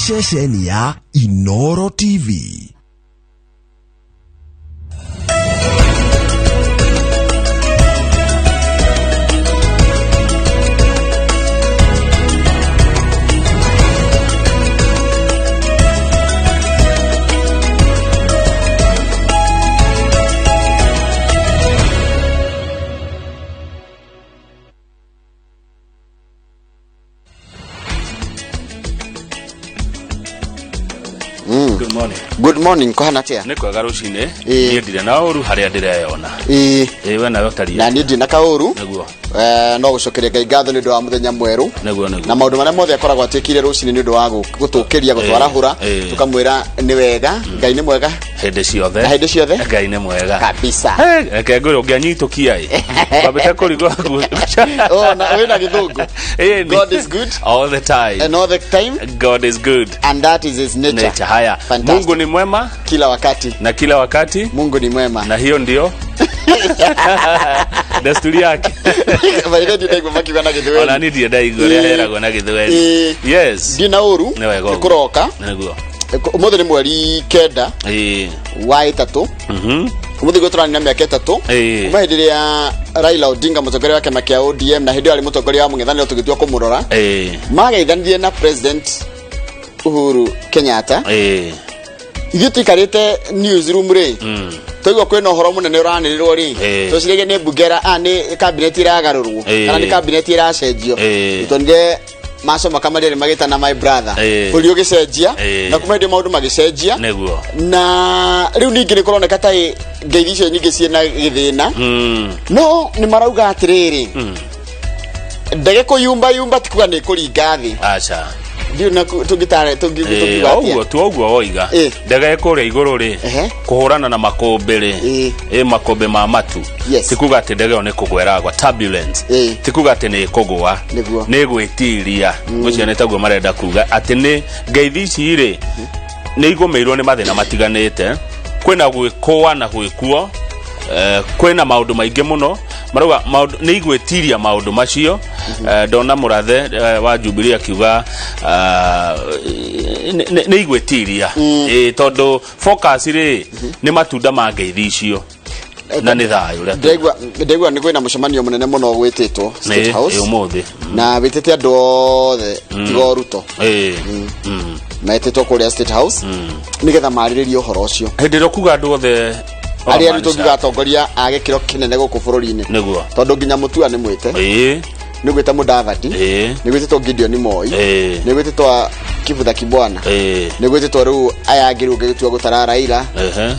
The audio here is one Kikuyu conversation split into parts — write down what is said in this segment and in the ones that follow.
Ceceni ya Inoro TV. Good morning. Good morning, kũhana atĩa? Nĩ kwega rũcinĩ. Ĩĩ. Niĩ ndirĩ na ũru harĩa ndĩreyona. Ĩĩ, Ĩĩ we nawe ũtariĩ. na niĩ ndirĩ na kaũru. Nĩguo. No gũcokeria Ngai ngatho nĩ ũndũ wa mũthenya mwerũ Nĩguo nĩguo. na maũndũ marĩa mothe akoragwo atwĩkire rũcinĩ nĩ ũndũ wa gũtũkĩria gũtwarahũra. Ĩĩ. Tũkamwĩra nĩ wega, Ngai nĩ mwega Hĩndĩ ciothe. Na hĩndĩ ciothe? Ngai nĩ mwega. Kabisa. Hey, reke ngwĩre ũngĩanyitũkia ĩ. Wambĩte kũrigwo. Oh, na wĩna gĩthũngũ. Ĩĩ, God is good. All the time. And all the time. God is good. And that is his nature. Nature. Haya. Fantastic. Mungu ni mwema kila wakati. Na kila wakati. Mungu ni mwema. Na hiyo ndio desturi yake. By the way, ndaigua makiuga na gĩthweri. Ona niĩ ndirĩ ndaigua ũrĩa Ĩĩ. heragwo na gĩthweri. Ĩĩ. Yes. Ndina ũru. Nĩ wega ũguo. Kũroka. Nĩguo. Ũmũthĩ nĩ mweri 9 wa 3. Ũmũthĩ guo tũranina mĩaka 3 Ĩĩ. kuma hĩndĩ ĩrĩa Raila Odinga, mũtongoria wa kĩama kĩa ODM, na hĩndĩ ĩyo arĩ mũtongoria wa mũng'ethanĩro tũgĩtua kũmũrora, mageithanirie na President Uhuru Kenyatta. Ithuĩ tũikarĩte newsroom rĩ, twaigua kwĩna ũhoro mũnene ũranĩrĩrwo rĩ, tweciragia nĩ mbunge nĩ cabinet ĩragarũrwo kana nĩ cabinet ĩracenjio. Tuonire macomoka marĩa magĩtana my brother, bũrũri ũgĩcenjia, na kuma hĩndĩ ĩyo maũndũ magĩcenjia. Na rĩu ningĩ nĩ kũroneka ta ngeithi icio nyingĩ ciĩna gĩthĩna, no nĩ marauga atĩrĩrĩ, ndege kũyumba yumba ti kuga nĩ kũringa thĩ. Aca. Ndiũ na tũngĩtare tũngiuga atĩa? Ũguo tu ũguo woiga. Ndege ĩkũrĩa igũrũ rĩ, kũhũrana na makũmbĩ rĩ, ĩ makũmbĩ ma matu, ti kuga atĩ ndege ĩyo nĩ kũgwa ĩragwa. Turbulence, ti kuga atĩ nĩ ĩkũgwa. Nĩ gwĩtiria. Ngwĩciria nĩ taguo marenda kuga atĩ nĩ ngeithi ici rĩ, nĩ igũmĩirwo nĩ mathĩna matiganĩte. Kwĩna gwĩkũa na gwĩkuo, kwĩna maũndũ maingĩ mũno marauga maũndũ nĩ igwĩtiria maũndũ macio. Ndona mũrathe wa Jubilee akiuga nĩ igwĩtiria. Tondũ focus rĩ nĩ matunda ma ngeithi icio na nĩ thayũ ũrĩa Ndaigua nĩ kwĩna mũcemanio mũnene mũno gwĩtĩtwo State House. Ũmũthĩ. Na wĩtĩte andũ othe tiga o Ruto. Metĩtwo kũrĩa State House nĩgetha marĩrĩrie ũhoro ũcio. Hĩndĩ ĩrĩa ũkuga andũ othe arĩa rĩu tũngiuga atongoria a gĩkĩro kĩnene gũkũ bũrũri-inĩ. Tondũ nginya Mũtua nĩ mwĩte, nĩ gwĩta Mũdavadi, nĩ gwĩtĩtwo Gideon Moi, nĩ gwĩtĩtwo Kivutha Kibwana, nĩ gwĩtĩtwo rĩu aya angĩ rĩu ũngĩgĩtua gũtara Raila,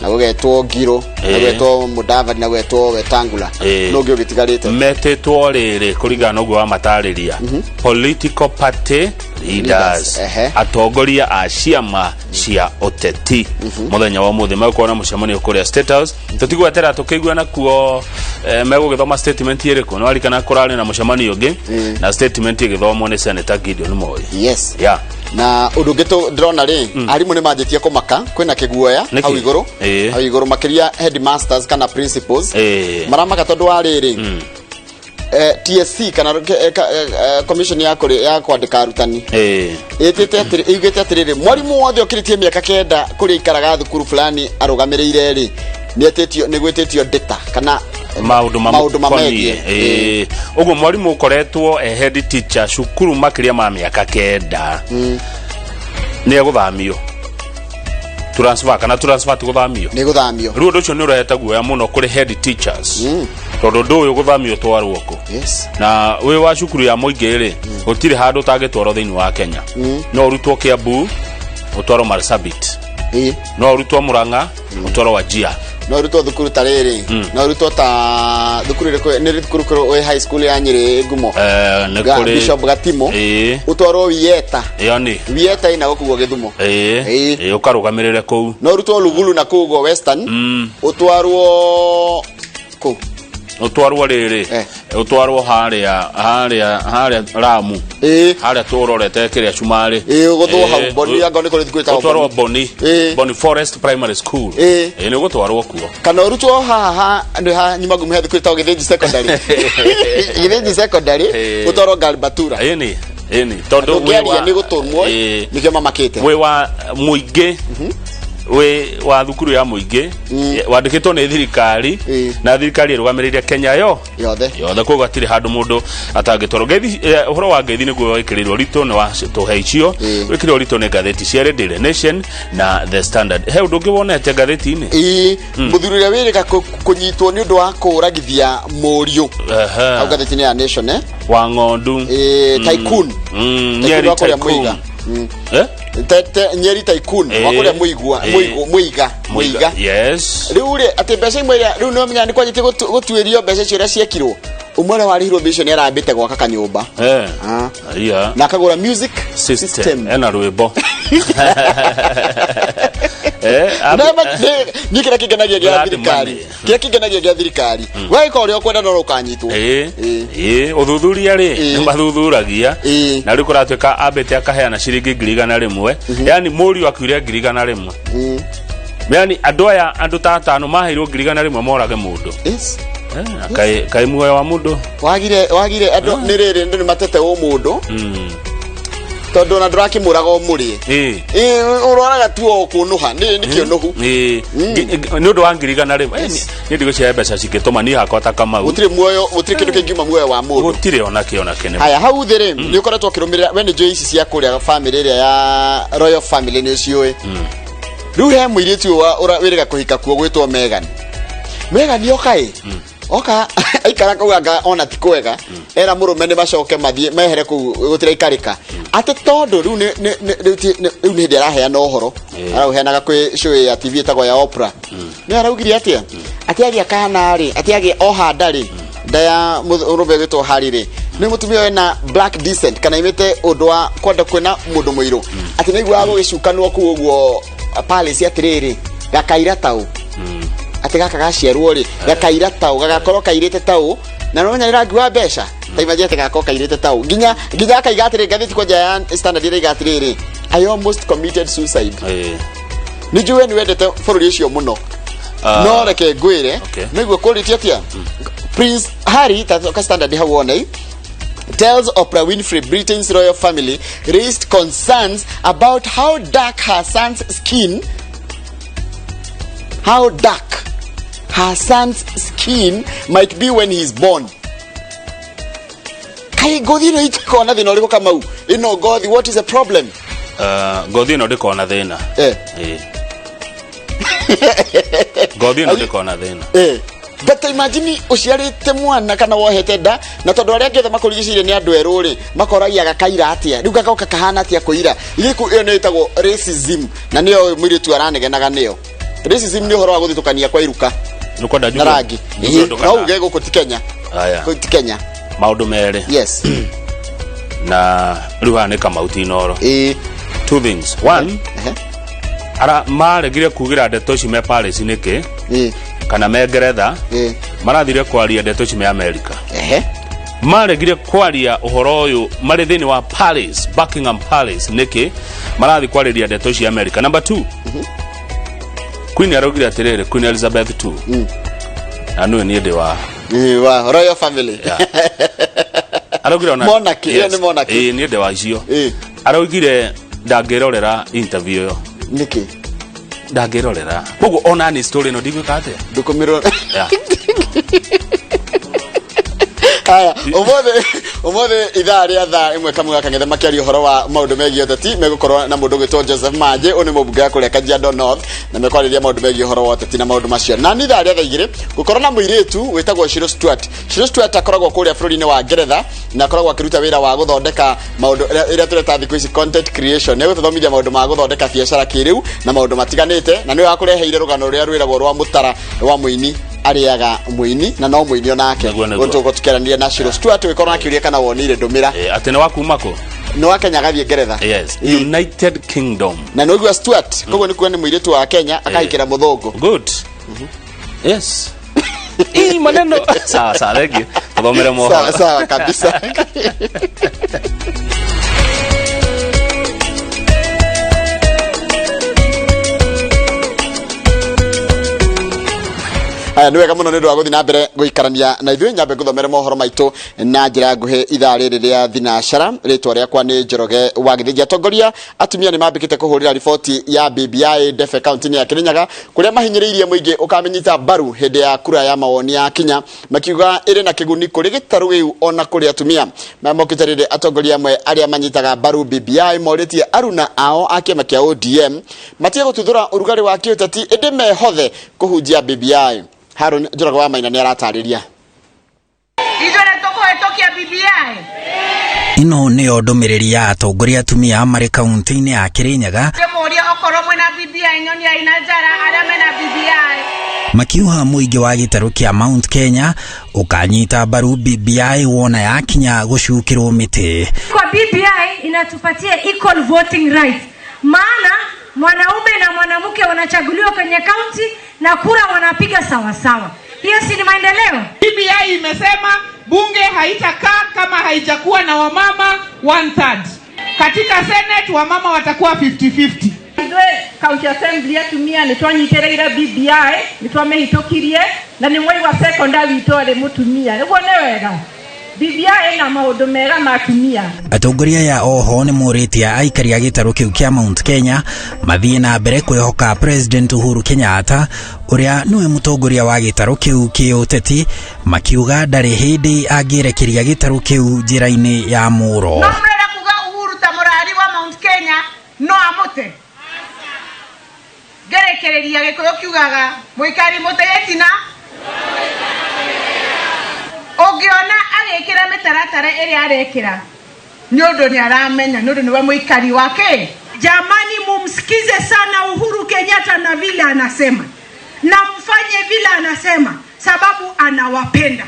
na gũgetwo Ngiro, na gũgetwo Mũdavadi, na gũgetwo Wetangula. No ũngĩ ũgĩtigarĩte? Metĩtwo rĩrĩ kũringana na ũguo wamatarĩria, political party leaders, Leaders, ehe. Atongoria a ciama cia ũteti, mũthenya wa ũmũthĩ megũkorwo na mũcemanio kũrĩa State House. Tũtigwetera tũkĩigua nakuo megũgĩthoma statement ĩrĩkũ. Nĩ warikana kũrarĩ na mũcemanio ũngĩ na statement ĩgĩthomwo nĩ Senator Gideon Moi. Yes. Yeah. Na ũndũ ũngĩ ndĩrona rĩ, arimũ nĩ manjĩtie kũmaka, kwĩna kĩguoya Nĩkĩ? hau igũrũ. Hau igũrũ makĩria headmasters kana principals maramaka tondũ wa rĩrĩ, TSC kana commission ya kwandĩka arutani ĩtĩte atĩrĩ, ĩugĩte atĩrĩrĩ, mwarimũ wothe ũkĩrĩtie mĩaka 9 kũrĩa ikaraga thukuru fulani arũgamĩrĩire rĩ, nĩ etĩtio, nĩ gwĩtĩtio ndĩta kana maũndũ maũndũ mamũkoniĩ. mamegiĩ. Ũguo mwarimũ ũkoretwo e head teacher cukuru makĩria ma mĩaka 9 nĩ egũthamio, transfer, kana transfer ti gũthamio? Nĩ gũthamio. Rĩu ũndũ ũcio nĩ ũrehete guoya mũno kũrĩ head teachers, tondũ ũndũ ũyũ gũthamio twarwo kũ? Na wĩ wa cukuru ya mũingĩ rĩ, gũtirĩ handũ ũtangĩtwarwo thĩinĩ wa Kenya. No ũrutwo Kiambu ũtwarwo Marsabit, no ũrutwo Murang'a ũtwarwo Wajir. No ũrutwo thukuru ta rĩrĩ, no ũrutwo ta thukuru ĩrĩkũ, nĩ thukuru kũrĩ wĩ high school ya Nyĩrĩ ngumo? Nĩ kũrĩ Bishop Gatimo. Ũtwarwo Wieta. Ĩyo nĩ Wieta ĩna gũkũ guo Gĩthumo. Ĩĩ, ũkarũgamĩrĩre kũu. No ũrutwo Lugulu na kũu guo Western. Ũtwarwo kũ? Ũtwarwo rĩrĩ, ũtwarwo harĩa Ramu, harĩa tũrorete kĩrĩa cumarĩ. Ĩĩ, ũgũthwo hau Boni, angorwo nĩ kũrĩ thukuru ĩtagwo Ũtwarwo Boni. Boni. Boni Forest Primary School. Ĩĩ, nĩ ũgũtwarwo kuo. Kana ũrutwo haha ha nĩ ha nyuma ngumu he thukuru ĩtagwo Gĩthĩnji Secondary, Gĩthĩnji Secondary. Ũtwarwo Garbatura. Ĩĩ, nĩ Ĩni, tondũ wĩ Ndũngĩaria wa- nĩ gũtũmwo Ĩĩ. nĩkĩo mamakĩte. Wĩ wa mũingĩ, wĩ wa thukuru ya mũingĩ, wandĩkĩtwo nĩ thirikari, na thirikari ĩrũgamĩrĩire Kenya yo yothe. Yothe, koguo hatirĩ handũ mũndũ atangĩtwarwo. Ngeithi, ũhoro wa ngeithi nĩguo wĩkĩrĩirwo ritũ nĩ wa tũhe icio, wĩkĩrĩirwo ritũ nĩ ngathĩti cierĩ, Daily Nation na The Standard. He ũndũ ũngĩ wonete ngathĩti-inĩ? Ĩĩ, mũthuri ũrĩa wĩrĩga kũnyitwo nĩ ũndũ wa kũragithia mũriũ hau ngathĩti-inĩ ya Nation, eh? Wa ng'ondu. Ĩĩ, tycoon. Tycoon Nyeri wa kũrĩa tycoon. Mũiga. Eh? Nyeri tycoon wa kũrĩa Mũigua, Mũiga, Mũiga. Rĩu rĩ, atĩ mbeca imwe iria rĩu nĩũmenya nĩ kwanjĩtie gũtuĩrio mbeca icio iria ciekirwo, ũmwe ũrĩa warĩhirwo mbeca icio nĩ arambĩte gwaka kanyũmba. Ah. Aya. Na akagũra music system, system. Ena rwĩmbo. Niĩ kĩrĩa kĩngenagia gĩa Blood thirikari, money. Kĩrĩa kĩngenagia gĩa thirikari, wegĩka ũrĩa ũkwenda no ũkanyitwo. Ĩĩ, ũthuthuria rĩ, nĩ mathuthuragia, na rĩu kũratuĩka ambĩte akaheana ciringi 100,000, yani mũriũ akuire 100,000. Yani andũ aya, andũ ta atano maheirwo 100,000 morage mũndũ. Kaĩ muoyo wa mũndũ Wagire andũ nĩ rĩrĩ, andũ nĩ matete ũmũndũ, tondũ ona ndũrakĩmũraga ũmũrĩe. Ũroraga tu o kũnũha nĩ kĩũnũhu. Nĩ ũndũ wa 100,000. Niĩ ndigũcihe mbeca cingĩtũma niĩ hakwa ta Kamau. Gũtirĩ muoyo, gũtirĩ kĩndũ kĩngiuma muoyo wa mũndũ. Gũtirĩ ona kĩ nĩ. Haya, hau thĩ rĩ, nĩ ũkoretwo ũkĩrũmĩrĩra we nĩ njũĩ ici cia kũrĩa family ĩrĩa ya royal family, nĩ ũciũĩ. Rĩu he mũirĩtu ũyũ wĩrĩga kũhika kuo gwĩtwo Megan. Megan oka ĩ oka aikara kau, anga ona ti kwega, era mũrũme nĩ macoke mathiĩ mehere kũu, gũtiraikarĩka, atĩ tondũ rĩu rĩu nĩ hĩndĩ araheana ũhoro, arauheanaga kwĩ show ya TV ĩtagwo ya Oprah. Nĩ araugire atĩa? Atĩ agĩa kana rĩ, atĩ agĩa oha nda rĩ, nda ya mũrũme wĩtwo Harry rĩ, nĩ mũtumia wĩna black descent kana imĩte ũndũ wa kwenda kwĩna mũndũ mũirũ, atĩ nĩ aiguaga gũgĩcukanwo kũu ũguo palace atĩrĩrĩ, gakaira taũ, atĩ gaka gaciarwo rĩ, gakaira taũ, gagakorwo kairĩte taũ, na nĩwamenya nĩ rangi wa mbeca. Ta imagine atĩ gagakorwo kairĩte taũ, nginya akaiga atĩrĩ, ngathĩti kwanja ya Standard ĩraiga atĩrĩrĩ, "I almost committed suicide." Nĩ njũĩ we nĩ wendete bũrũri ũcio mũno. No reke ngwĩre, nĩguo kũrĩtie atĩa Prince Harry ta ka Standard hau wone, tells Oprah Winfrey Britain's royal family raised concerns about how dark her son's skin how dark her son's skin might be when he's born. Kaĩ ngothi ĩno itikorwo na thĩna ũrĩkũ, Kamau? Ĩno ngothi, what is the problem? Ngothi ĩno ndĩkorwo na thĩna. Ĩĩ. Ngothi ĩno ndĩkorwo na thĩna. But imagine ũciarĩte mwana kana wohete nda, na tondũ arĩa angĩ othe makũrigicĩirie nĩ andũ erũ rĩ, makoragia gakaira atĩa, rĩu gagoka kahana atĩa kũira gĩkũ. Ĩyo nĩyo ĩtagwo racism, na nĩyo mũirĩtu aranegenaga nĩyo. Racism nĩ ũhoro wa gũthitũkania kwa iruka Nĩkwenda na rangi. njuge ũndũ No kana- uge gũkũ ti Kenya. Aya. Gũkũ ti Kenya. Maũndũ merĩ. Na rĩu haha nĩ Kamau Tinoro. Two things. One, ara maregire kugĩra ndeto ici me Paris nĩkĩ, kana me Ngeretha? Marathire kwaria ndeto ici me America. Maregire kwaria ũhoro ũyũ marĩ thĩinĩ wa Palace, Buckingham Palace nĩkĩ? Marathiĩ kwarĩria ndeto ici America. Number two, Queen araugire atĩrĩrĩ, Queen Elizabeth II, na nĩwe niĩ ndĩ wa Wa royal family. Yeah. Araugire ona Monarchy, ĩyo nĩ monarchy. Ĩĩ, niĩ ndĩ wa icio. Araugire ndangĩrorera interview ĩyo. Nĩkĩ? Ndangĩrorera, koguo ona ni story ĩno ndigwĩka atĩa. Ndũkũmĩrora. Yeah. Haya, ũmũthĩ ithaa rĩa 1:00, Kamau Kang'ethe makĩaria ũhoro wa maũndũ megiĩ ũteti, megũkorwo na mũndũ ũgwĩtwo Joseph Manjĩ, ũyũ nĩ mũmbunge wa kũrĩa Kajiado North, na mekwarĩria maũndũ megiĩ ũhoro wa ũteti na maũndũ macio. Na nĩ ithaa rĩa 2:00 gũkorwo na mũirĩtu wĩtagwo Shiro Stewart. Shiro Stewart akoragwo kũrĩa bũrũri-inĩ wa Ngeretha na akoragwo akĩruta wĩra wa gũthondeka maũndũ ĩrĩa tũreta thikũ ici content creation. Nĩ egũtũthomithia maũndũ ma gũthondeka biacara kĩrĩu na maũndũ matiganĩte, na nĩwe wakũreheire rũgano rũrĩa rwĩragwo rwa mũtara wa mũini arĩaga mũini na no mũini onake. Nĩguo, nĩguo. Tũgũkorwo tũkĩaranĩria na Shiro Stewart, ũgĩkorwo na kĩũria kana wonire ndũmĩra. Atĩ nĩ wa kuma kũ? Nĩ wa Kenya agathiĩ Ngeretha. Yes, United Kingdom. Na nĩ ũigua Stewart, koguo nĩ kuga nĩ mũirĩtu wa Kenya akahikĩra mũthũngũ. Good, yes. Ii maneno sawa sawa, thank you, tuthomere mohoro. Sawa sawa kabisa. Aya, nĩ wega mũno nĩ ũndũ wa gũthiĩ na mbere gũikarania na ithuĩ. Nyambe ngũthomere mohoro maitũ na njĩra nguhĩ ithaa rĩrĩ rĩa thinacara. Rĩtwa rĩakwa nĩ Njoroge wa Gĩthĩnji. Atongoria atumia nĩ mambĩkĩte kũhũrĩra riboti ya BBI ndebe kaunti-inĩ ya Kĩrĩnyaga, kũrĩa mahinyĩrĩirie mũingĩ ũkamĩnyita mbaru hĩndĩ ya kura ya mawoni ya kinya, makiuga ĩrĩ na kĩguni kũrĩ gĩtarũ gĩu ona kũrĩ atumia. Maya mokĩte rĩrĩ atongoria amwe arĩa manyitaga mbaru BBI morĩtie aruna ao a kĩama kĩa ODM matige gũtuthũra ũrugarĩ wa kĩũteti, ĩndĩ mehothe kũhunjia BBI. Harun Njoroge wa Maina nĩ aratarĩria. Ithuĩ nĩ tũkũhĩtũkia BBI. Ĩno nĩyo ndũmĩrĩri ya atongoria atumia marĩ kaunti-inĩ ya Kĩrĩnyaga. Ndĩmũrie okorwo mwĩna BBI, nyoniai na njara arĩa mena BBI. Makiuha mũingĩ wa gĩtarũ kĩa Mount Kenya ũkanyita mbaru BBI wona yakinya gũcukĩrwo mĩtĩ. Kwa BBI inatupatia equal voting rights, maana mwanaume na mwanamke wanachaguliwa kwenye kaunti na kura wanapiga sawasawa. Hiyo si ni maendeleo? BBI imesema bunge haitakaa kama haijakuwa na wamama one third. Katika Senate wamama watakuwa 50-50. Ithuĩ county assembly atumia nĩ twanyitĩrĩire BBI, nĩ twamĩhĩtũkirie, na nĩ mwaigua secondary witũ arĩ mũtumia. Ũguo nĩ wega. BBI ĩna maũndũ mega ma atumia. Atongoria aya oho nĩ morĩtie aikari a gĩtarũ kĩu kĩa Mount Kenya mathiĩ na mbere kwĩhoka President Uhuru Kenyatta, ũrĩa nĩwe mũtongoria wa gĩtarũ kĩu kĩũteti, makiuga ndarĩ hĩndĩ angĩrekeria gĩtarũ kĩu njĩra-inĩ ya mũro. No mũrenda kuga Uhuru ta mũrari wa Mount Kenya no amũte? Ngerekereria Gĩkũyũ kiugaga mũikari mũtĩ gĩtina. Ũngĩona agĩkĩra mĩtaratara ĩrĩa arekĩra, nĩ ũndũ nĩ aramenya, nĩ ũndũ nĩwe mũikari wa kĩ. Jamani, mumsikize sana Uhuru Kenyatta na vile anasema, na mfanye vile anasema, sababu anawapenda.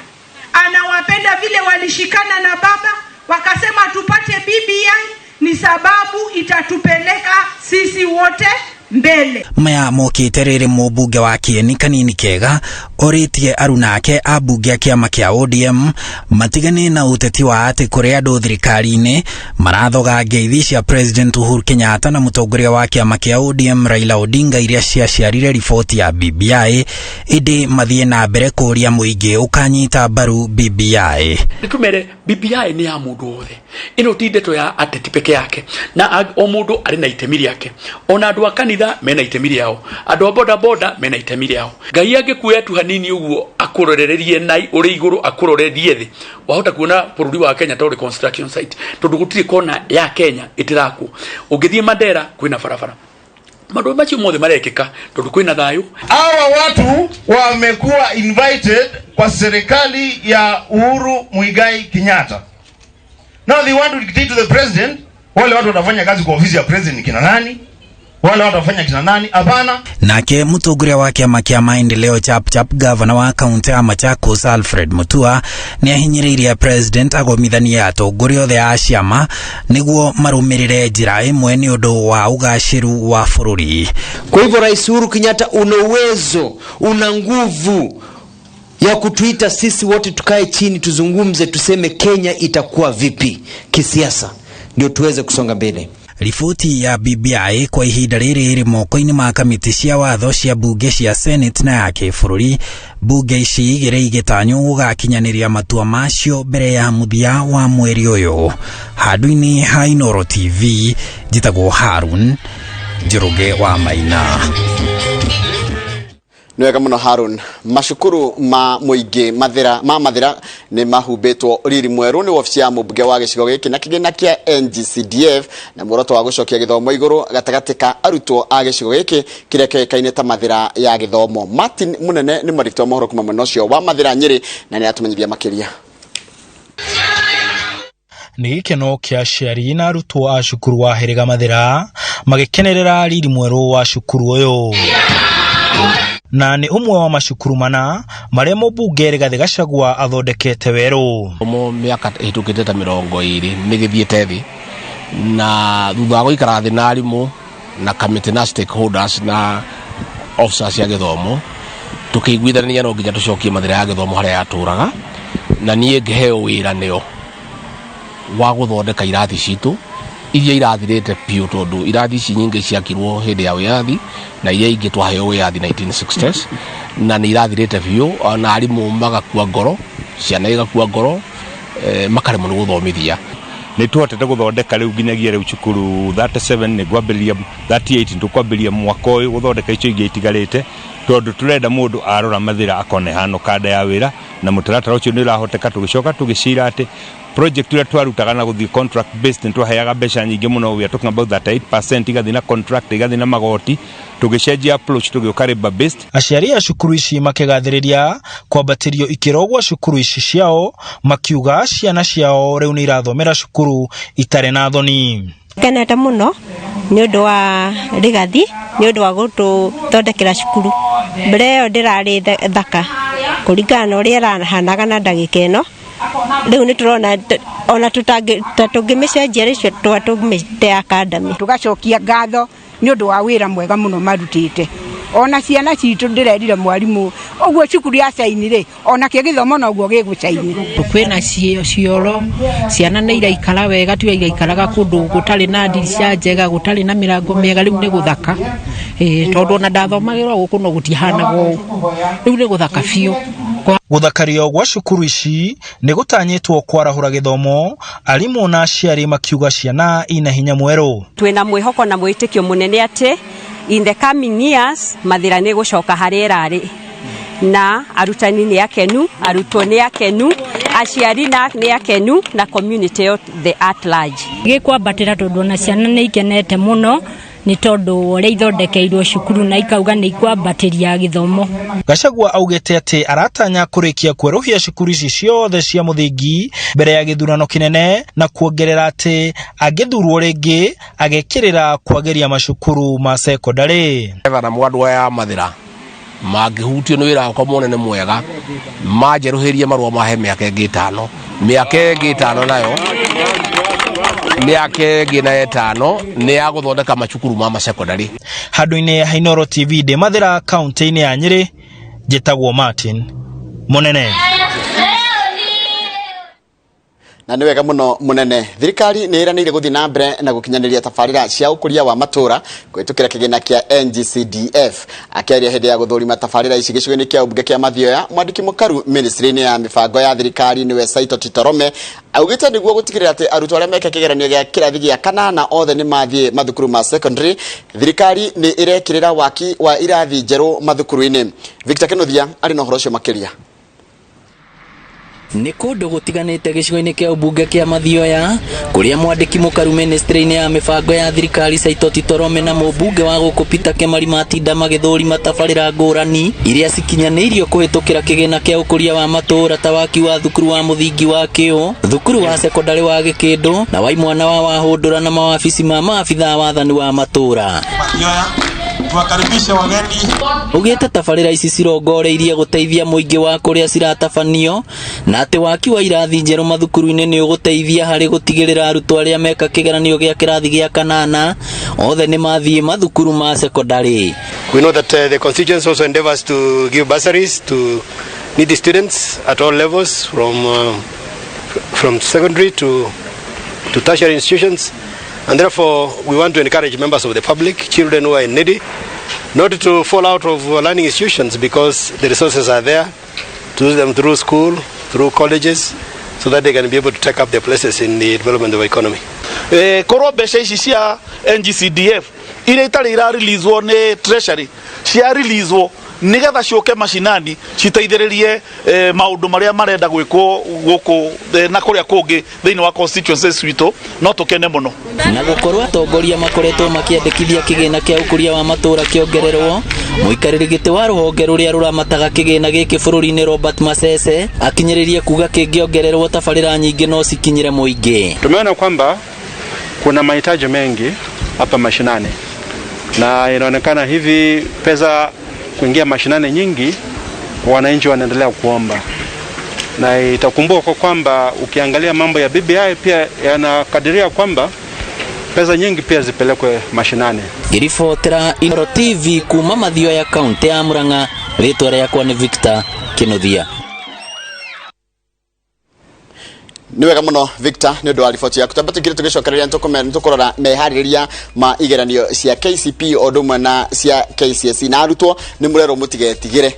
Anawapenda vile walishikana na baba wakasema tupate BBI, ni sababu itatupeleka sisi wote mbele. Maya mokĩte rĩrĩ mũmbunge wa Kĩeni Kanini Kega orĩtie aruna ake ambunge a kĩama kĩa ODM matigane na ũteti wa atĩ kũrĩ andũ thirikari-inĩ marathoga ngeithi cia President Uhuru Kenyatta na mũtongoria wa kĩama kĩa ODM Raila Odinga iria ciaciarire riboti ya BBI, ĩndĩ mathiĩ na mbere kũria mũingĩ ũkanyita mbaru BBI. Nĩtũmere BBI nĩ ya mũndũ wothe, ĩno ti ndeto ya ateti peke yake, na o mũndũ arĩ na itemi rĩake. Ona andũ a kanitha mena itemi rĩao, andũ a boda boda mena itemi rĩao. Ngai angĩkuoya tu hanini ũguo akũrorererie na ũrĩ igũrũ akũrorerie thĩ, wahota kuona bũrũri wa Kenya ta ũrĩ construction site, tondũ gũtirĩ kona ya Kenya ĩtĩrakwo. Ũngĩthiĩ Mandera kwĩna barabara. Maũndũ macio mothe marekĩka tondũ kwĩna thayũ. Hawa watu wamekuwa invited kwa serikali ya Uhuru Muigai Kenyatta. Now they want to dictate to the president, wale watu watafanya kazi kwa ofisi ya president kina nani? Wale watu watafanya kina nani? Hapana. Nake mũtongoria wa kĩama kĩa maendeleo Chapchap, gavana wa kaunti ya Machakos Alfred Mutua, nĩ ahinyĩrĩirie president agomithanie atongoria othe a ciama nĩguo marũmĩrĩre njĩra ĩmwe nĩ ũndũ wa ũgacĩru wa bũrũri. Kwa hivyo Rais Uhuru Kenyatta, una uwezo, una nguvu ya kutuita sisi wote tukae chini tuzungumze, tuseme Kenya itakuwa vipi kisiasa, ndio tuweze kusonga mbele. Riboti ya BBI kwa ihinda rĩrĩ ĩrĩ moko-inĩ ma kamĩtĩ cia watho cia bunge cia Senate na ya kĩbũrũri, bunge ici igĩrĩ igĩtanywo gũgakinyanĩria matua macio mbere ya mũthia wa mweri ũyũ. Handũ-inĩ ha Inooro TV, njĩtagwo Harun Njoroge wa Maina. Nĩ wega mũno Harun. Macukuru ma mũingĩ Mathira ma Mathira nĩ mahumbĩtwo riri mwerũ nĩ wabici ya mũmbunge wa gĩcigo gĩkĩ na kĩgĩna kĩa NGCDF, na muoroto wa gũcokia gĩthomo igũrũ gatagatĩ ka arutwo a gĩcigo gĩkĩ kĩrĩa kĩoĩkaine ta Mathira ya gĩthomo. Martin Mũnene nĩ mwandĩki wa mohoro kuma mwena ũcio wa Mathira Nyĩrĩ, na nĩ atũmenyithia makĩria. Nĩ gĩkeno kĩa aciari na arutwo a cukuru wa Hĩrĩga Mathira magĩkenerera riri mwerũ wa cukuru ũyũ, na nĩ ũmwe wa macukuru mana marĩa mũmbunge Rigathĩ Gachagua athondekete werũ. Mo mĩaka ĩhĩtũkĩte ta 20 nĩ gĩthiĩte thĩ, na thutha wa gũikara thĩ na arimũ na kamĩtĩ na stakeholders na officers cia gĩthomo, tũkĩiguithania no nginya tũcokie Mathira ya gĩthomo harĩa yatũraga, na niĩ ngĩheo wĩra nĩo wa gũthondeka irathi citũ iria irathirĩte biũ, tondũ irathi ici nyingĩ ciakirwo hĩndĩ ya wĩyathi na iria ingĩ twaheo wĩyathi 1960s, Na nĩ irathirĩte biũ, ona arimũ magakua ngoro, ciana igakua ngoro, makaremwo nĩ gũthomithia. Nĩ tũhotete gũthondeka rĩu nginyagia rĩu cukuru 37, nĩ ngwambĩrĩria 38, tũkwambĩrĩria mwaka ũyũ gũthondeka icio ingĩ itigarĩte, tondũ tũrenda mũndũ arora Mathĩra akone hano kanda ya wĩra, na mũtaratara ũcio nĩ ũrahoteka. Tũgĩcoka tũgĩcira atĩ project ĩrĩa twarutaga na gũthiĩ contract based, nĩ twaheaga mbeca nyingĩ mũno, we are talking about 38% igathiĩ na contract, igathiĩ na magoti. Tũgĩcenjia approach, tũgĩũka labor based. Aciari a cukuru ici makĩgathĩrĩria kwambatĩrio ikĩro gwa cukuru ici ciao, makiuga ciana ciao rĩu nĩ irathomera cukuru itarĩ na thoni. Ngenete mũno nĩ ũndũ wa Rigathi, nĩ ũndũ wa gũtũthondekera cukuru. Mbere ĩyo ndĩrarĩ thaka kũringana na ũrĩa ĩrahanaga na ndagĩka ĩno rĩu nĩ tũrona ona ta tũngĩmĩcenjia rĩcio twa tũmĩte academy. Tũgacokia ngatho nĩ ũndũ wa wĩra mwega mũno marutĩte. Ona ciana citũ, ndĩrerire mwarimũ ũguo cukuru ya caini rĩ, onakĩo gĩthomo noguo gĩgũcaini. Kwĩna cioro, ciana nĩ iraikara wega, tiga iraikaraga kũndũ gũtarĩ na ndirica njega, gũtarĩ na mĩrango mĩega. Rĩu nĩ gũthaka, tondũ ona ndathomagĩra gũkũ no gũtihanaga ũũ, rĩu nĩ gũthaka biũ. Gũthakario gwa cukuru ici nĩ gũtanyĩtwo kwarahũra gĩthomo, arimũ na aciari makiuga ciana ina hinya mwerũ. Twĩna mwĩhoko na mwĩtĩkio mũnene atĩ in the coming years Mathĩra nĩ gũcoka harĩa ĩrarĩ, na arutani nĩ akenu, arutwo nĩ akenu, aciari nĩ akenu, na community yothe at large. Gĩkwambatĩra tondũ ona ciana nĩ ikenete mũno nĩ tondũ ũrĩa ithondekeirwo cukuru, na ikauga nĩ ikwambatĩria gĩthomo. Gachagua augĩte atĩ aratanya kũrĩkia kwerũhia cukuru ici ciothe cia mũthingi mbere ya gĩthurano kĩnene, na kuongerera atĩ angĩthurwo rĩngĩ agekĩrĩra kwagĩria macukuru ma sekondarĩ. Na mwandũ aya Mathĩra mangĩhutio nĩ wĩra wakwa mone nĩ mwega, manjerũhĩrie marũa mahe mĩaka ĩngĩ 5, mĩaka ĩngĩ 5, nayo mĩaka ĩngĩ na 5 nĩ ya gũthondeka macukuru ma masekondarĩ. Handũ-inĩ ha Inooro TV, ndĩ Mathĩra, kaunti-inĩ ya Nyĩrĩ, njĩtagwo Martin Mũnene. Na nĩ wega mũno, mũnene. Thirikari nĩ ĩranĩire gũthiĩ na mbere na gũkinyanĩria tabarĩra cia ũkũria wa matũra kũhĩtũkĩra kĩgĩna kĩa NGCDF. Akĩaria hĩndĩ ya gũthũrima tabarĩra ici gĩcigo-inĩ kĩa ũmbunge kĩa Mathioya, mwandĩki mũkaru ministry-inĩ ya mĩbango ya thirikari, nĩwe Saito Titorome, augĩte nĩguo gũtigĩrĩra atĩ arutwo arĩa meka kĩgeranio gĩa kĩrathi gĩa kanana othe nĩ mathiĩ mathukuru ma secondary, thirikari nĩ ĩrekĩrĩra waki wa irathi njerũ mathukuru-inĩ. Victor Kinuthia arĩ na ũhoro ũcio makĩria. Nĩ kũndũ gũtiganĩte gĩcigo-inĩ kĩa ũmbunge kĩa Mathioya, kũrĩa mwandĩki mũkaru ministry-inĩ ya mĩbango ya thirikari Saitoti Torome na mũmbunge wa gũkũ Peter Kemari matinda magĩthũrima tabarĩra ngũrani iria cikinyanĩirio kũhĩtũkĩra kĩgĩna kĩa ũkũria wa matũũra, ta waki wa thukuru wa mũthingi wa Kĩũ, thukuru wa sekondarĩ wa Gĩkĩndũ na wa imwana wa Wahũndũra, na mawabici ma maabithaa wathani wa matũũra. Tuwakaribishe wageni. Ugĩte tabarĩra ici cirongoreirie gũteithia mũingĩ wa kũrĩa ciratabanio, na atĩ waki wa irathi njerũ mathukuru-inĩ nĩ ũgũteithia harĩ gũtigĩrĩra arutwo arĩa meka kĩgeranio gĩa kĩrathi gĩa kanana othe nĩ mathiĩ mathukuru ma sekondarĩ. We know that the constituency also endeavors to give bursaries to needy students at all levels, from secondary to tertiary institutions, and therefore we want to encourage members of the public, children who are in need, not to fall out of learning institutions, because the resources are there to use them through school, through colleges, so that they can be able to take up their places in the development of the economy. Korwo mbeca ici cia NGCDF iria itarĩ irareleaswo nĩ treasury cia releaswo nigetha ciũke macinani citeithĩrĩrie maũndũ marĩa marenda gwĩkwo gũkũ na kũrĩa kũngĩ thĩinĩ wa constituencies witũ, no tũkene mũno. Na gũkorwo atongoria makoretwo makĩandĩkithia kĩgĩna kĩa ũkũria wa matũũra kĩongererwo, mũikarĩri gĩtĩ wa rũhonge rũrĩa rũramataga kĩgĩna gĩkĩ bũrũri-inĩ, Robert Masese, akinyĩrĩrie kuga kĩngĩongererwo tabarĩra nyingĩ no cikinyĩre mũingĩ. Tumeona kwamba kuna mahitaji mengi hapa mashinani, na inaonekana hivi pesa kuingia mashinani nyingi, wananchi wanaendelea kuomba, na itakumbuka kwa kwamba ukiangalia mambo ya BBI pia yanakadiria kwamba pesa nyingi pia zipelekwe mashinani. Ngĩribotera Inooro TV kuma Mathioya, kaunti ya Murang'a, rĩtwa rĩakwa nĩ Victor Kinuthia. Nĩ wega mũno, Victor, nĩ ũndũ wa riboti yaku. Twamba tũingĩre tũgĩcokereria, nĩ tũkũrora meharĩrĩria ma igeranio cia KCP o ũndũ ũmwe na cia KCSE, na arutwo nĩ mũrerwo mũtigetigĩre.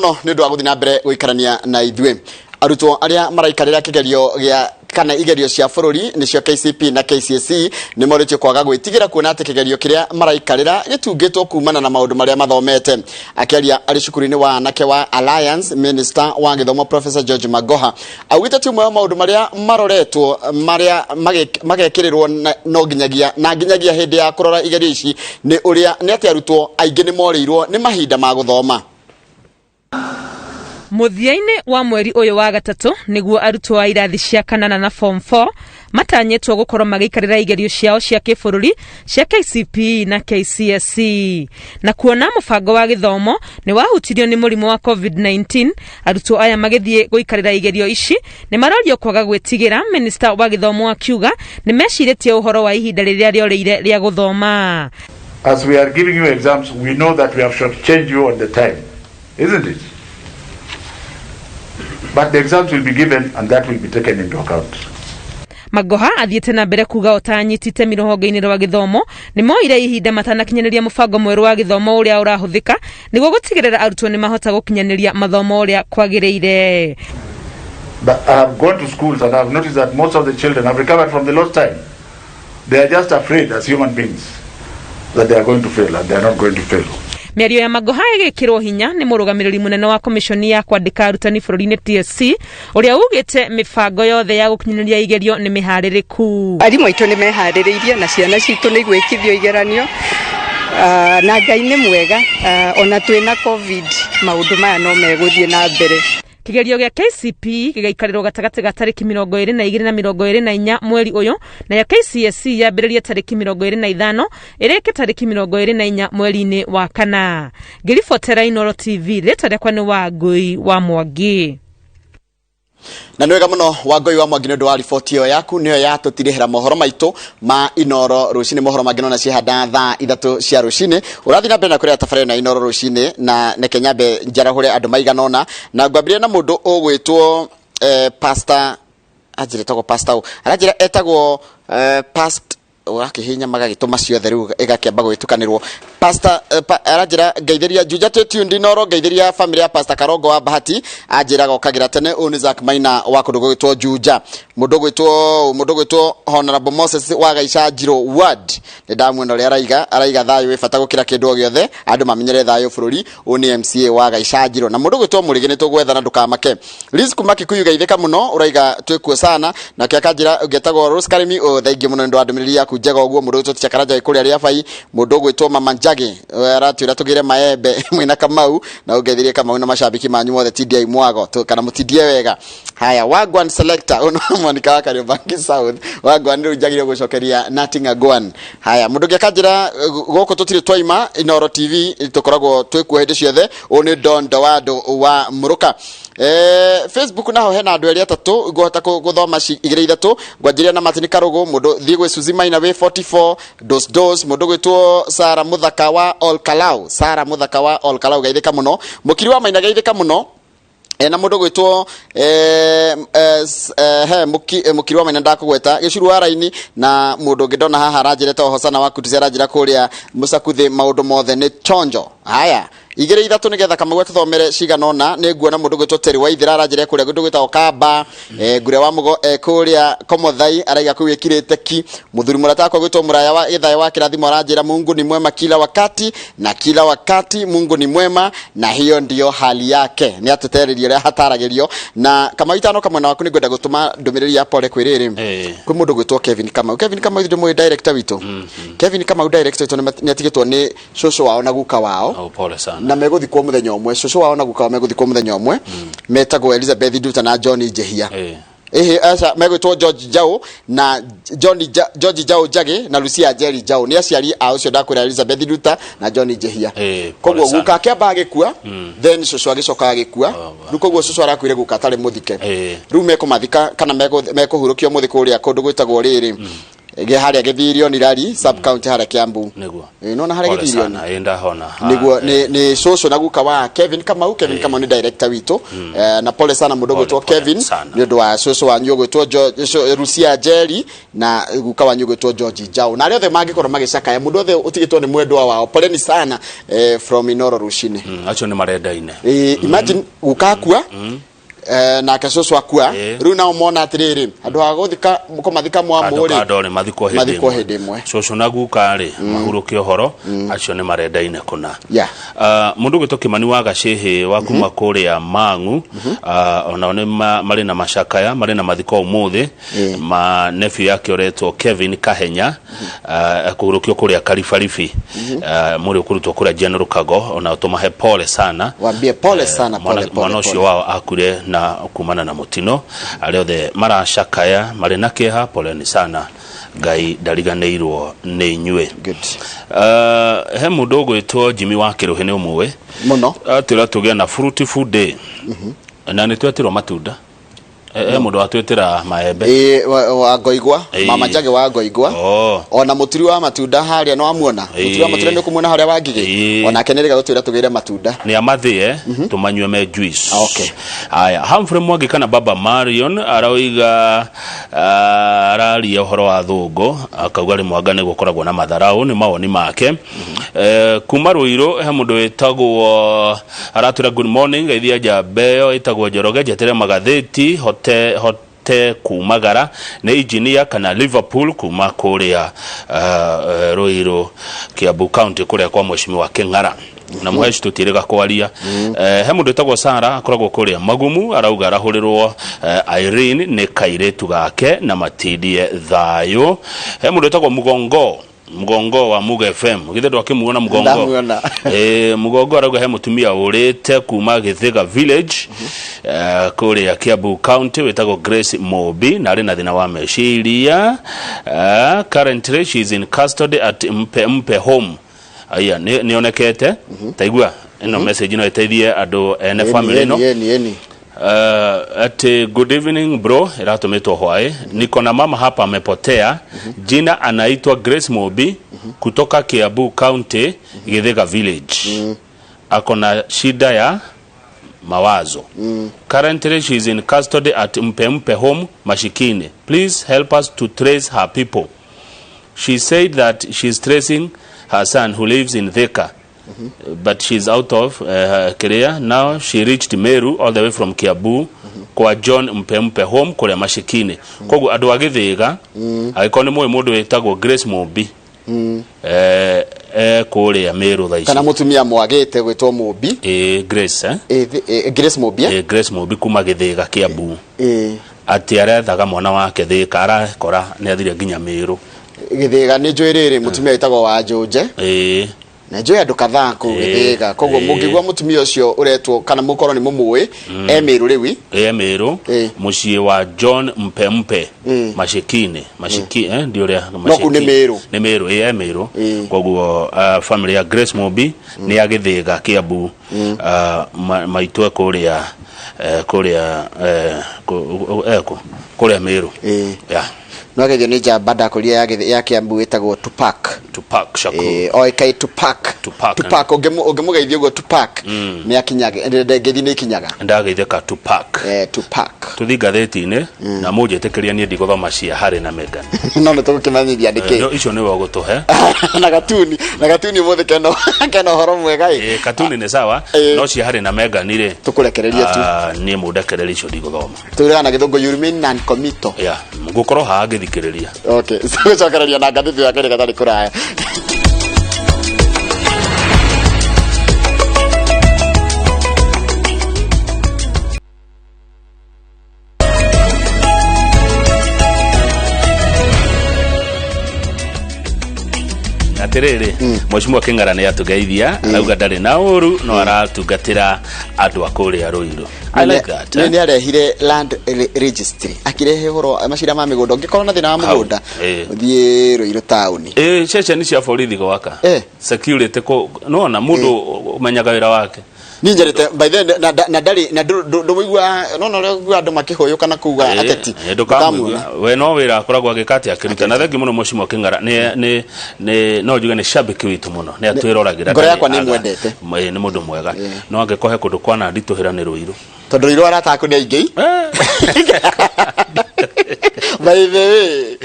Mũno nĩ ũndũ wa gũthiĩ na mbere gũikarania na ithuĩ. Arutwo arĩa maraikarĩra kĩgerio gĩa kana igerio cia bũrũri nĩcio KCP na KCSE nĩ morĩtio kwaga gwĩtigĩra kuona atĩ kĩgerio kĩrĩa maraikarĩra gĩtungĩtwo kumana na maũndũ marĩa mathomete. Akĩaria arĩ cukuru-inĩ wa anake wa Alliance, Minister wa gĩthomo Professor George Magoha augĩte ti ũmwe wa maũndũ marĩa maroretwo marĩa magekĩrĩrwo no nginyagia na nginyagia hĩndĩ ya kũrora igerio ici nĩ ũrĩa nĩ atĩ arutwo aingĩ nĩ morĩirwo nĩ mahinda ma gũthoma. Mũthia-inĩ wa mweri ũyũ wa gatatũ nĩguo arutwo a irathi cia kanana na form 4 matanyĩtwo gũkorwo magĩikarĩra igerio ciao cia kĩbũrũri cia KCPE na KCSE. Na kuona mũbango wa gĩthomo nĩ wahutirio nĩ mũrimũ wa COVID-19, arutwo aya magĩthiĩ gũikarĩra igerio ici nĩ marorio kwaga gwĩtigĩra, minista wa gĩthomo akiuga nĩ mecirĩtie ũhoro wa ihinda rĩrĩa rĩorĩire rĩa gũthoma. As we are giving you exams, we know that we have shortchanged you on the time, isn't it? But the exams will be given and that will be taken into account. Magoha athiĩte na mbere kuga ota anyiti itemi rũhonge-inĩ rwa gĩthomo nĩ moire ihinda matanakinyanĩria mũbango mwerũ wa gĩthomo ũrĩa ũrahũthĩka nĩguo gũtigĩrĩra arutwo nĩ mahota gũkinyanĩria mathomo ũrĩa kwagĩrĩire. But I have gone to schools and I have noticed that most of the children have recovered from the lost time. They are just afraid as human beings that they are going to fail, and they are not going to fail. Mĩario ya Magoha ĩgĩkĩrwo hinya nĩ mũrũgamĩrĩri mũnene wa komishoni ya kwandĩka arutani bũrũri-inĩ TSC ũrĩa ugĩte mĩbango yothe ya gũkinyanĩria igerio nĩ mĩharĩrĩku. Arimũ aitũ nĩ meharĩrĩirie na ciana citũ nĩ igwĩkithio igeranio. Na Ngai nĩ mwega, ona twĩna COVID maũndũ maya no megũthiĩ na mbere. Kĩgerio gĩa KCPE gĩgaikarĩrwo gatagatĩ ga tarĩki 22 na 24 mweri ũyũ, nayo KCSE yambĩrĩrie tarĩki 25 ĩrĩke tarĩki 24 mweri-inĩ wa kana. Ngĩribotera Inooro TV, rĩtwa rĩakwa nĩ Wangũi wa Mwangi. Na nĩ wega mũno Wangũi wa Mwangi nĩ ũndũ wa riboti ĩyo yaku, nĩyo yatũtirĩhĩra mohoro maitũ ma Inooro rũcinĩ. Mohoro mangĩ nona ciehanda thaa 3 cia rũcinĩ. Ũrathiĩ na mbere na kũrĩa tabarĩra na Inooro rũcinĩ, na neke nyambe njarahũre andũ maigana ũna, na ngwambĩrĩria na mũndũ ũgwĩtwo pastor, anjĩra etagwo pastor ũ, aranjĩra etagwo past ũrakĩhihinya magagĩtũma ciothe rĩu ĩgakĩamba gwĩtukanĩrwo. Pastor aranjĩra ngeithĩria Juja twĩ tuned Inooro, ngeithĩria family ya Pastor Karongo wa Bahati, anjĩraga okagĩra tene. Ũyũ nĩ Zack Maina wa kũndũ gũgĩtwo Juja. Mũndũ ũgwĩtwo Honorable Moses wa Gaica Njirũ Ward, nĩ ndamuona ũrĩa araiga thayũ wĩ bata gũkĩra kĩndũ o gĩothe, andũ mamenyere thayũ bũrũri. Ũyũ nĩ MCA wa Gaica Njirũ. Na mũndũ ũgwĩtwo Mũrĩgĩ nĩ tũgwethana ndũkamake. Liz kuma Kikuyu geithĩka mũno, ũraiga twĩkuo sana. Nake akanjĩra ũngĩtagwo Rose Karimi, o thengiũ mũno nĩ ũndũ wa ndũmĩrĩri yaku njega ũguo. Mũndũ ũgwĩtwo Ticha Karanja wĩ kũrĩa Rĩabai. Mũndũ ũgwĩtwo Mama Njagi aratwĩra tũgĩre maembe mwĩna Kamau, na ũngeithirie Kamau na macambĩki manyu mothe, tindiai mwago kana mũtindie wega. Haya, Wagwan Selector, ũyũ nĩ Monica wa Kariobangi South. Wagwan rĩu njagĩrĩirwo gũcokeria Natinga Gwan. Haya, mũndũ ũngĩ akanjĩra gũkũ tũtirĩ twaima Inooro TV, tũkoragwo twĩkuo hĩndĩ ciothe. Ũyũ nĩ Don Dowado wa Mũrũka. Facebook naho hena andũ erĩ atatũ ngũhota gũthoma igĩrĩ ithatũ. Ngwanjĩrĩria na Martin Karũgũ, mũndũ thiĩ gwĩ Suzy Maina wĩ 44 dos dos, mũndũ gwĩtwo Sara Mũthaka wa Ol Kalou, Sara Mũthaka wa Ol Kalou geithĩka mũno, Mũkiri wa Maina geithĩka mũno. Na mũndũ gwĩtwo he mũkiri wa Maina ndakũgweta gĩcuru wa raini, na mũndũ ũngĩ ndona haha aranjĩra etagwo Hosana wa Kutusi, aranjĩra kũrĩa Mũcakuthĩ maũndũ mothe nĩ chonjo. Haya, igĩrĩ ithatũ nĩgetha Kamau atũthomere cigana ũna. Nĩ nguona mũndũ gwĩtwo Terry Waithera aranjĩra kũrĩa kũndũ gwĩtagwo Kamba, Ngure wa Mũgo kũrĩa Komothai araiga kũu ĩkirĩte ki. Mũthuri mũrata wakwa gwĩtwo Mũraya wa Gĩthaĩ wa Kĩrathimo aranjĩra Mungu ni mwema kila wakati na kila wakati Mungu ni mwema na hiyo ndio hali yake. Nĩ atũterĩrie ũrĩa hataragĩrio. Na Kamau itano kamwena waku nĩ ngwenda gũtũma ndũmĩrĩri ya pole kwĩ rĩrĩ kwĩ mũndũ gwĩtwo Kevin Kamau. Kevin Kamau ithuĩ ndĩmũĩ director witũ. Kevin Kamau director witũ nĩ atigĩtwo nĩ cũcũ wao na guka wao. Oh, pole sana. Na megũthikwo mũthenya ũmwe. Cũcũ wao na guka wao megũthikwo mũthenya ũmwe. Metagwo Elizabeth Nduta na John Njehia. Ĩhĩ, aca, megwĩtwo George Njau na John George Njau Njagi na Lucia Njeri Njau. Nĩ aciari a ũcio ndakwĩra Elizabeth Nduta na John Njehia. Pole Koguo sana. guka akĩamba agĩkua, then cũcũ agĩcoka agĩkua. Rĩu koguo cũcũ arakuire guka atarĩ mũthike. Rĩu mekũmathika kana mekũhurũkio mũthĩ kũrĩa kũndũ gwĩtagwo rĩrĩ. Gä harĩa Gĩthirio nĩ rari sub county harĩa Kiambu. Nĩguo. Ĩ, nona harĩa Pole Gĩthirio sana, ĩ ndahona. Niguo nĩ cũcũ na guka wa Kevin Kamau. Kevin Kamau nĩ director witũ. Na pole sana mũndũ Pole, gwĩtwo pole Kevin sana. nĩ ũndũ wa cũcũ wanyu ũgwĩtwo Rucia Njeri na guka wanyu ũgwĩtwo George Njau na arĩa othe mangĩkorwo magĩcakaya, mũndũ othe ũtigĩtwo nĩ mwendwa wao, poleni sana from Inoro Rucine. Acio nĩ marendaine. Imagine guka akua, nake cũcũ akua, rĩu nao mona atĩrĩrĩ, andũ a gũthika kũmathika mwamũ kando rĩ kando rĩ, mathikwo hĩndĩ mathikwo ĩmwe. Hĩndĩ ĩmwe. Cũcũ na guka rĩ, mahurũke ũhoro, acio nĩ marendaine kũna. Mũndũ ũgwĩtwo Kĩmani wa Gacĩhĩ wa kuma kũrĩa Mang'u, onao nĩ marĩ na macakaya, marĩ na mathiko ũmũthĩ ma nephew yake ũretwo Kevin Kahenya, kũhurũkio kũrĩa Karibaribi. Mwĩrĩ ũkũrutwo kũrĩa General Kago. Onao tũmahe pole sana. Wambie pole sana, pole, pole, mwana ũcio pole. Wao akuire na kumana na mũtino. Arĩa othe maracakaya, marĩ na kĩeha, poleni sana, Ngai ndariganĩirwo nĩ inyuĩ. He mũndũ ũgwĩtwo Jimmy wa Kĩrũhĩ, nĩ ũmũĩ mũno. Atwĩra tũgĩe na fruitful day na nĩ twetĩrwo matunda. He mũndũ watwĩtĩra maembe. Ĩ, wa Ngoigwa. Mama Njage wa Ngoigwa. Oh. Ona mũturi wa matunda harĩa no amuona, mũturi wa matunda nĩ ũkũmuona harĩa wa Ngigĩ. Onake nĩ rĩga gũtwĩra tũgĩre matunda. Nĩ amathĩe tũmanyue me juice. Okay. Aya, Humphrey Mwangi kana Baba Marion aroiga, araria ũhoro wa thũngũ, akauga rĩmwe anga nĩ gũkoragwo na matharau, nĩ mawoni make. Kuma Rũirũ he mũndũ wĩtagwo aratwĩra good morning, geithia njamba ĩyo ĩtagwo Njoroge, njetere magathĩti hote hote kumagara, nĩ engineer kana Liverpool kuma kũrĩa Ruiru, Kiambu County, kũrĩa kwa mheshimiwa Kĩng'ara na mũheci tũtiĩrĩga kwaria. He mũndũ wĩtagwo Sara akoragwo kũrĩa Magumu, arauga arahũrĩrwo Irene nĩ kairĩtu gake na matindie thayũ. He mũndũ wĩtagwo Mugongo, Mugongo wa Muga FM, githĩ ndwakĩmuona Mugongo? Ndamuona. Mugongo arauga he mũtumia ũrĩte kuma Gĩthĩga village, kũrĩa Kiambu County, wĩtagwo Grace Mobi na arĩ na thĩna wa meciria. Currently she is in custody at Mpe Mpe Home. Aya nĩ onekete taigua ĩno message no ĩteithie andũ ene family ĩno. Eni, eni. Ati good evening bro, ĩratũmĩtwo hwaĩ, niko na mama hapa amepotea, jina anaitwa Grace Mobi kutoka Kiambu County, Githiga village. Ako na shida ya mawazo. Currently she is in custody at Mpe Mpe Home, Mashikini. Please help us to trace her people. She said that she's tracing her son who lives in Thika, but she's out of Kiria. Now she reached Meru all the way from Kiambu, kwa John Mpe Mpe Home kuria Mashikini. Koguo andũ a Gĩthĩga, angĩkorwo nĩ mũĩ mũndũ wĩtagwo Grace Mumbi, kũrĩa Meru thaa ici, kana mũtumia mwagĩte gwĩtwo Mũmbi. Grace, eh? Grace Mũmbi, eh? Grace Mumbi kuma Gĩthĩga, Kiambu, atĩ arethaga mwana wake Thĩka, arakora nĩ athire nginya Meru. Gĩthĩga nĩ njũĩ rĩrĩ mũtumia wĩtagwo wa Njũnje na njũĩ andũ kadhaa kũu Gĩthĩga, koguo mũngĩgua mũtumia ũcio ũretwo kana mũkorwo nĩ mũmũĩ, e Mĩrũ rĩu. E Meru, mũciĩ wa John Mpe Mpe, Mashikini, Mashiki, ndio ũrĩa. No kũu nĩ Mĩrũ. Nĩ Meru, e Meru. Koguo family ya Grace Mumbi nĩ ya Gĩthĩga, Kiambu, maitwe kũrĩa kũrĩa kũrĩa Meru. Yeah. No geithio nĩ njamba ndakũria ya Kiambu wĩtagwo Tupac. Tupac Shakur. Oĩkaĩ Tupac. Tupac. Tupac, ũngĩmũgeithia ũguo Tupac, nĩ akinyaga, ngeithi nĩ ikinyaga. Ndageithĩka Tupac. Tupac. Tũthi ngathĩti-inĩ na mũnjĩtĩkĩria niĩ ndigũthoma cia Harry na Meghan. No nĩ tũgũkĩmenyithia nĩkĩ. No, icio nĩwe ũgũtũhe. Na gatuni, na gatuni ũmũthĩ kena ũhoro mwega ĩ. Katuni nĩ sawa, no cia Harry na Meghan rĩ, tũkũrekereria tu. Ah, niĩ mũndekereria, icio ndigũthoma. Tũiraga na gĩthũngũ, you remain non-committal. Yeah, ngũkorwo haha ngĩthikĩrĩria. Okay, tũgũcokereria na ngathĩti ya kerĩ gatarĩ kũraya. Atĩrĩrĩ, mheshimiwa Kĩng'ara nĩ atũgeithia, arauga ndarĩ na ũru, no aratungatĩra andũ a kũrĩa Rũirũ. I like that. Nĩ arehire land registry, akirehe ũhoro macira ma mĩgũnda. Ũngĩkorwo na thĩna wa mũgũnda, ũthiĩ Rũirũ taũni. Ceceni cia borithi gwaka security nona mũndũ ũmenyaga wĩra wake. Niĩ njarĩte by then na na ndarĩ na ndũmũigua no no ũrĩa andũ makĩhũyũka na kuga ateti. Ndũkamũigua we no wĩra akoragwo agĩka atĩ akĩruta. Na thengi mũno Mheshimiwa Kĩng'ara, nĩ no njuge nĩ shabiki witũ mũno, nĩ atwĩroragĩra. Ngoro yakwa nĩ ĩmwendete. Nĩ mũndũ mwega, no angĩkorwo he kũndũ kwana nditũhĩra nĩ Rũirũ. Tondũ Rũirũ arata aku nĩ aingĩ, by the way.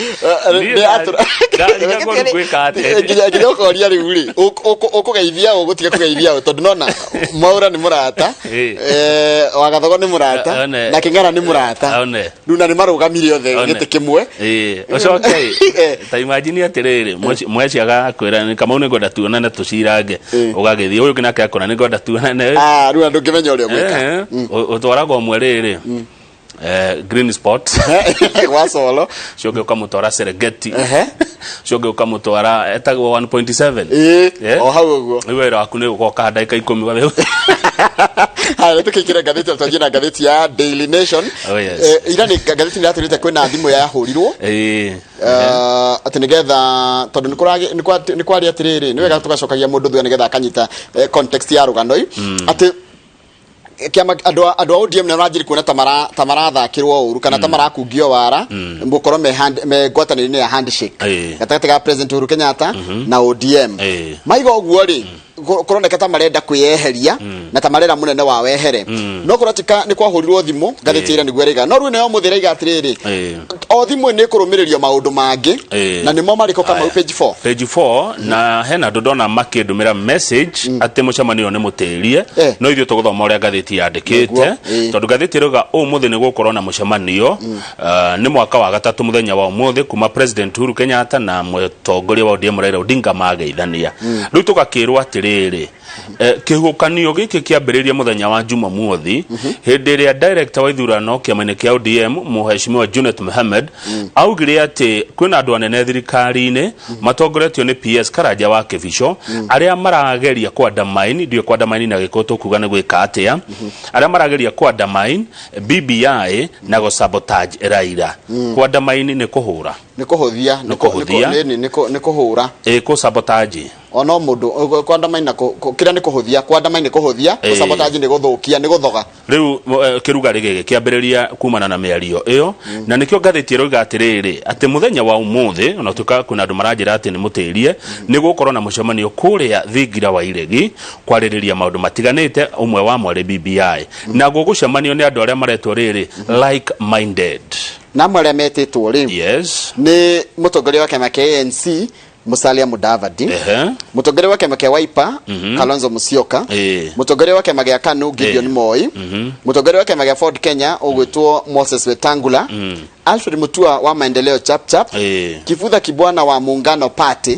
Niĩ nĩ atũra ndarigagwo rĩu ngwĩka atĩa. Nginya ũkoria rĩu rĩ, ũkũgeithia ũ, gũtiga kũgeithia ũ, tondũ nona Mwaũra nĩ mũrata, Wagathogo nĩ mũrata, One. na Kĩng'ara nĩ mũrata. One. Rĩu na nĩ marũgamire othe One. gĩtĩ kĩmwe. Ĩĩ, ũcoke ta imagine atĩrĩrĩ, mweci agakwĩra nĩ Kamau, nĩ ngwenda tuonane tũcirange, ũgagĩthiĩ, ũyũ ũngĩ nake akona nĩ ngwenda tuonane. Ah, rĩu ndũngĩmenya ũrĩa ũgwĩka. Ũtwaraga ũmwe rĩrĩ Green Spot gwa Colo, ũcio ũngĩ ũkamũtwara Serengeti, ũcio ũngĩ ũkamũtwara etagwo 1.7. O hau ũguo. Rĩu wĩra waku nĩ gũkoka ndagĩka 10 ũgathiĩ. Haya, tũkĩingĩra ngathĩti, twanjie na ngathĩti ya Daily Nation. Oh, yes. Ira nĩ ngathĩti nĩ yatwĩrĩte kwĩna thimũ yahũrirwo, atĩ nĩgetha tondũ nĩ kwarĩ atĩrĩrĩ, nĩ wega tũgacokagia mũndũ thutha nĩgetha akanyita context ya rũgano atĩ kĩama andũ a ODM nĩ maranjĩrĩ kuona ta marathakĩrwo ũru kana ta marakungio wara gũkorwo me ngwatanĩro-inĩ ya handshake gatagatĩ ga President Uhuru Kenyatta na ODM. Maiga ũguo rĩ, kũroneka ta marenda kwĩyeheria na ta marera mũnene wao ehere, no kũrotika nĩ kwahũrirwo thimũ. Ngathĩti ĩra nĩguo ĩraiga, no rĩu ĩno ya ũmũthĩ ĩraiga atĩrĩrĩ, o thimũ nĩ ĩkũrũmĩrĩrio maũndũ mangĩ na nĩmo marĩkũ, Kamau? Aya. Page 4. Page 4, na hena andũ ndona makĩndũmĩra message atĩ mũcemanio ũyũ nĩ mũtĩrie, no ithuĩ tũgũthoma ũrĩa ngathĩti yandĩkĩte. Nĩguo, ĩĩ. Tondũ ngathĩti ĩrauga ũmũthĩ nĩ gũkorwo na mũcemanio, nĩ mwaka wa gatatũ mũthenya wa ũmũthĩ kuma President Uhuru Kenyatta na mũtongoria wa ODM Raila Odinga mageithania. Rĩu tũgakĩrwo atĩrĩrĩ, kĩhuhũkanio gĩkĩ kĩambĩrĩirie mũthenya wa Jumamothi, hĩndĩ ĩrĩa director wa ithurano kĩama-inĩ kĩa ODM Mheshimiwa Junet Mohamed augire atĩ kwĩna andũ anene thirikari-inĩ matongoretio nĩ PS Karanja wa Kĩbico arĩa marageria kũ-undermine, ndiũĩ kũ-undermine na Gĩkũyũ tũkuga nĩ gwĩka atĩa, arĩa marageria kũ-undermine BBI na gũ-sabotage Raila. Kũ-undermine nĩ kũhũra. Nĩ kũhũthia. Nĩ kũhũthia. Nĩ kũhũra. Ĩ kũ-sabotage. Ona mũndũ kũ-undermine na kĩrĩa nĩ kũhũthia, kũ-undermine nĩ kũhũthia, kũ-sabotage nĩ gũthũkia, nĩ gũthoga. Rĩu kĩrugarĩ gĩkĩ kĩambĩrĩria kumana na mĩario ĩyo, na nĩkĩo ngathĩti ĩroiga atĩrĩrĩ, atĩ mũthenya wa ũmũthĩ, ona tuĩka kwĩna andũ maranjĩra atĩ nĩ mũtĩrie, nĩ gũkorwo na mũcemanio kũrĩa thingira wa Iregi kwarĩrĩria maũndũ matiganĩte, ũmwe wamo arĩ BBI, na gũgũcemanio nĩ andũ arĩa maretwo rĩrĩ like minded. Na amwe arĩa metĩtwo rĩ, nĩ mũtongoria wa kĩama kĩa ANC Musalia Mudavadi, mũtongoria wa kĩama kĩa Wiper Kalonzo Musyoka, mũtongoria wa kĩama gĩa KANU Gideon Moi, mũtongoria wa kĩama gĩa Ford Kenya ũgwĩtwo Moses Wetangula, Alfred Mutua wa Maendeleo Chapchap, Kivutha Kibwana wa Muungano Party,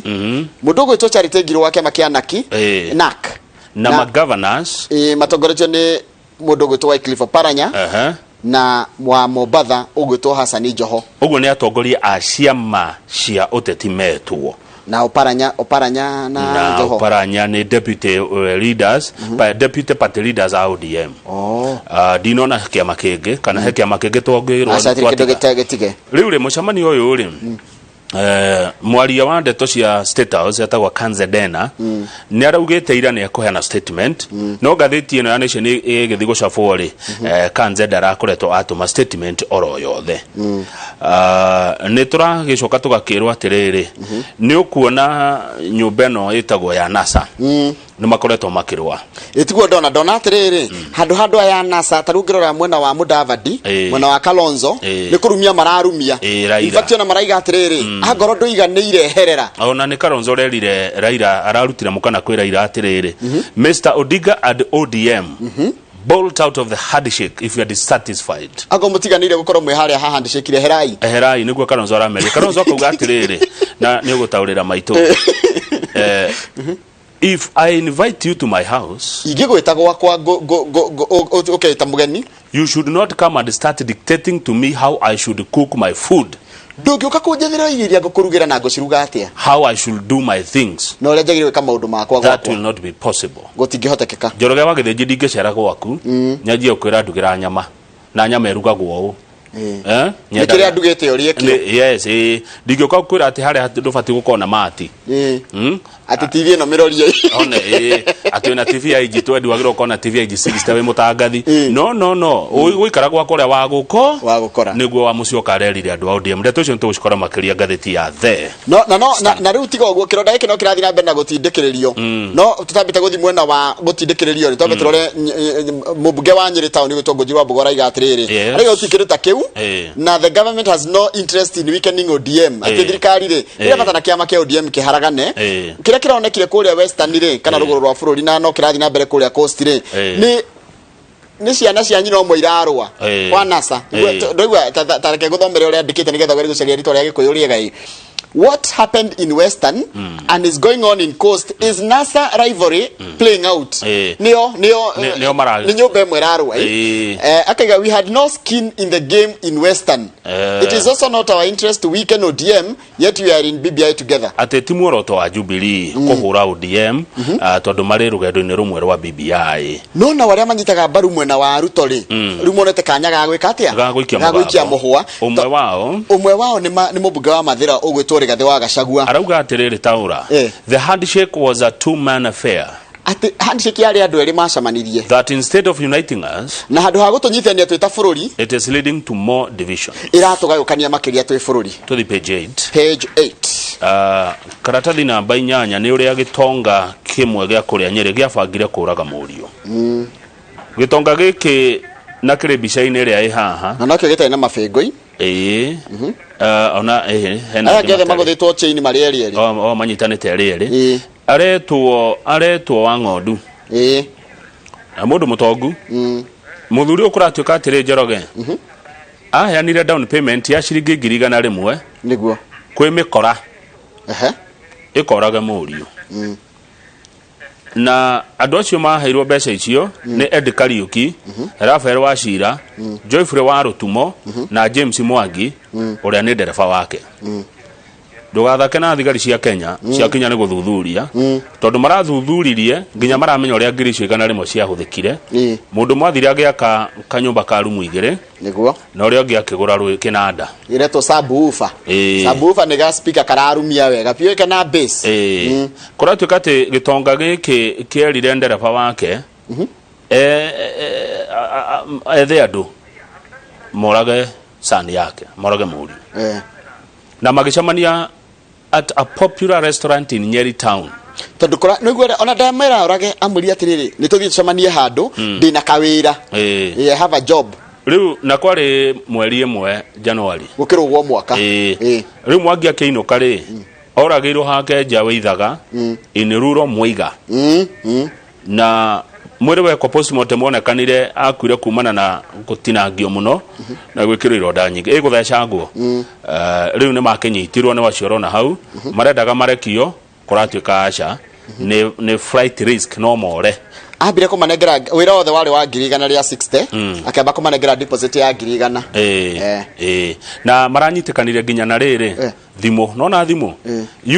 mũndũ ũgwĩtwo Charity Ngiru wa kĩama kĩa NAKI, NAK. Na magovernors. Matongoretio nĩ mũndũ ũgwĩtwo Wycliffe Oparanya na wa Mombatha ũgwĩtwo Hasani Joho. Ũguo nĩ atongoria a ciama cia ũteti metwo. Na Oparanya na, na Joho. Oparanya nĩ deputy leaders, deputy party leaders a ODM. Ndinona kĩama kĩngĩ kana he kĩama kĩngĩ twongĩrwo. Aca, hatirĩ kĩndũ gĩtige. Rĩu rĩ, mũcemanio ũyũ rĩ, mwaria wa ndeto cia State House etagwo Kanze Dena nĩ araugĩte ira nĩ ekũheana statement, no ngathĩti ĩno ya Nation ĩgĩthiĩ gũcabwo rĩ, Kanze ndarakoretwo atũma statement oro yothe. Nĩ tũragĩcoka tũgakĩrwo atĩrĩrĩ, nĩ ũkuona nyũmba ĩno ĩtagwo ya NASA nĩ makoretwo makĩrũa. Ĩtiguo ndona atĩrĩrĩ, handũ aya NASA, ta rĩu ũngĩrora mwena wa Mudavadi, mwena wa Kalonzo, nĩ kũrumia mararumia. Raila. In fact, ona maraiga atĩrĩrĩ, angorwo ndũiganĩire, herera. Ona nĩ Kalonzo ũrerire Raila, ararutire mũkana kwĩ Raila atĩrĩrĩ, Mr Odinga and ODM, bolt out of the handshake if you are dissatisfied. Angorwo mũtiganĩire gũkorwo mwĩ harĩa ha handshake, reherai. Eherai, nĩguo Kalonzo arameria. Kalonzo akauga atĩrĩrĩ, na nĩ ũgũtaũrĩra maitũ, if I invite you to my house, Ingĩgwĩta gwakwa ũketa mũgeni, you should not come and start dictating to me how I should cook my food, ndũngĩũka kũnjathĩra irio iria ngũkũrugĩra na ngũciruga atĩa, how I should do my things. Na ũrĩa njagĩrĩire gwĩka maũndũ makwa That gwakwa. will not be possible. Gũtingĩhotekeka. Njoroge wa Gĩthĩnji, ndingĩcera gwaku nyanjie gũkwĩra ndugĩra nyama na nyama ĩrugagwo ũũ. Eh? Nĩ kĩrĩa ndugĩte ũrĩe kĩo. Yes, ndingĩũka gũkwĩra atĩ harĩa ndũbatiĩ gũkorwo na mati. Atĩ TV ĩno mĩrorie. One, Atĩ wĩna TV ya inji 20 wagĩrĩirwo gũkorwo na TV ya inji 60 wĩ mũtangathi. No no no, gũikara gwakwa ũrĩa wa gũko wa gũkora nĩguo wa mũcioka arerire andũ a ODM. Ndeto icio nĩtũgũcikora makĩria ngathĩti ya The. No na no na, na rĩu tiga ũguo kĩronda gĩkĩ no kĩrathiĩ na mbere na gũtindĩkĩrĩrio. No tũtambĩte gũthiĩ mwena wa gũtindĩkĩrĩrio rĩ, twambe tũrore mũmbunge wa Nyĩrĩ town gwĩtwo Ngũnjiri wa Mbogo araiga atĩrĩrĩ, araiga gũtirĩ kĩndũ ta kĩu na the government has no interest in weakening ODM, atĩ thirikari rĩ ĩrabata na kĩama kĩa ODM kĩharagane. Kĩrĩa kĩronekire kũrĩa Western rĩ, kana rũgũrũ rwa bũrũri, na no kĩrathiĩ na mbere kũrĩa Coast rĩ, nĩ ciana cia nyina ũmwe irarũa kwa NASA. Ndaigua ta reke ngũthomere ũrĩa andĩkĩte nĩgetha ũgerie gũcaria rĩtwa rĩa Gĩkũyũ rĩega ĩ. What happened in Western and is going on in Coast is NASA rivalry playing out. Nĩo nĩo Nĩo nĩ nyũmba ĩmwe ĩrarũa ĩ. Akaiga we had no skin in the game in Western. It is also not our interest to weaken ODM, yet we are in BBI together. Atĩ ti muoroto wa Jubilee kũhũra ODM, tondũ marĩ rũgendo-inĩ rũmwe rwa BBI. No nao arĩa manyitaga mbaru mwena wa Ruto rĩ, rĩu monete kanya ga gwĩka atĩa? Ga gũikia Ga gũikia mũgambo. Mũhũa. Ũmwe wao Ũmwe wao nĩ nĩ mũmbunge wa Mathĩra ũgwĩtwo Rigathĩ wa Gachagua. Arauga atĩrĩrĩ, taũra, the handshake was a two man affair. Atĩ handshake yarĩ andũ erĩ macemanirie. That instead of uniting us, na handũ ha gũtũnyitithania twĩ ta bũrũri, it is leading to more division. Ĩratũgayũkania makĩria twĩ bũrũri. Tũthi page 8. Page 8. Karatathi namba 8 nĩ ũrĩa gĩtonga kĩmwe gĩa kũrĩa Nyĩrĩ gĩabangire kũraga mũriũ. Gĩtonga gĩkĩ na kĩrĩ mbica-inĩ ĩrĩa ĩ haha. Na nokĩo gĩtarĩ na mabĩngũi. Ĩĩ. Ona ĩhĩ hena Aya angĩ angĩ othe matarĩ. magũthĩtwo chain marĩ erĩ erĩ. O manyitanĩte erĩ erĩ. Aretwo wa ng'ondu. Na mũndũ mũtongu. Mũthuri ũyũ kũratuĩka atĩrĩ, Njoroge, aheanire down payment ya ciringi 100,000 nĩguo kwĩ mĩkora ĩkorage mũriũ. Na andũ acio maheirwo mbeca icio nĩ Ed Kariuki, Rafael Wachira, Joyfrey wa Rũtumo na James Mwangi ũrĩa nĩ ndereba wake. Ndũgathake na thigari cia Kenya cia kinya nĩ gũthuthuria, tondũ marathuthuririe nginya maramenya ũrĩa 100,000 ciahũthĩkire. Mũndũ mwathire agĩaka kanyũmba ka rumu 2 nĩguo na ũrĩa ũngĩ akĩgũra kĩnanda. Iretwo subwoofer. Subwoofer nĩ ga speaker kararumia wega biũ kana bass. Ĩĩ. Kũratuĩka atĩ gĩtonga gĩkĩ kĩerire ndereba wake ethe andũ morage son yake, morage mũriũ. Na magĩcemania at a popular restaurant in Nyeri town. Tondũ kora nĩguo ona ndamera orage amwĩrie atĩrĩrĩ, nĩ tũthiĩ tũcemanie handũ, ndĩna kawĩra. I have a job. Rĩu na kwarĩ mweri 1 January. Gũkĩrũgwo mwaka. Ĩĩ. Rĩu Mwangi akĩinũka rĩ, oragĩirwo hake nja Wĩithaga in rural Mweiga. Na mwĩrĩ wekwo postmortem wonekanire akuire kumana na gũtinangio mũno na gwĩkĩrwo ironda nyingĩ ĩ gũthecangwo. Rĩu nĩ makĩnyitirwo nĩ wacio ũrona hau marendaga marekio, kũratuĩka aca, nĩ flight risk, no more. Ambire kũmanengera wĩra wothe warĩ wa 160,000, akĩamba kũmanengera deposit ya 100,000. Ĩĩ. Na maranyitĩkanire nginya na rĩrĩ thimũ, nona thimũ.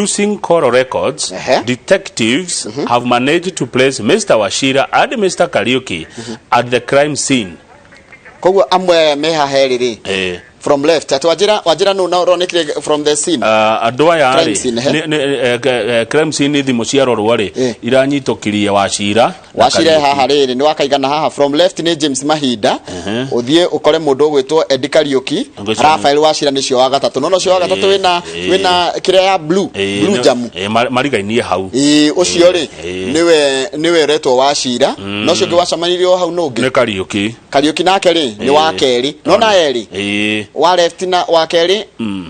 Using call records, detectives have managed to place Mr. Wachira and Mr. Kariuki at the crime scene. Koguo amwe me haha erĩ rĩ, from left atĩ wanjĩra nũ na ũronekire from the scene? Andũ aya Crime rĩ scene, ehe. Crime scene thimũ ciarorwo rĩ, iranyitũkirie Wachira na Wachira. Kariuki. Haha rĩrĩ nĩ wakaigana haha from left nĩ James Mahinda, ũthiĩ ũkore mũndũ ũgwĩtwo Eddie Kariuki. Rafael Wachira nĩcio wa gatatũ, nona ũcio wa gatatũ wĩna wĩna kĩrĩa ya blue, blue jamu. Marigainie hau. Ĩĩ, ũcio rĩ nĩwe ũretwo Wachira. Na ũcio ũngĩ wacemanirie o hau nũ ũngĩ? Nĩ Kariuki. Kariuki nake rĩ nĩ wa kerĩ, nona erĩ, wa left na wa kerĩ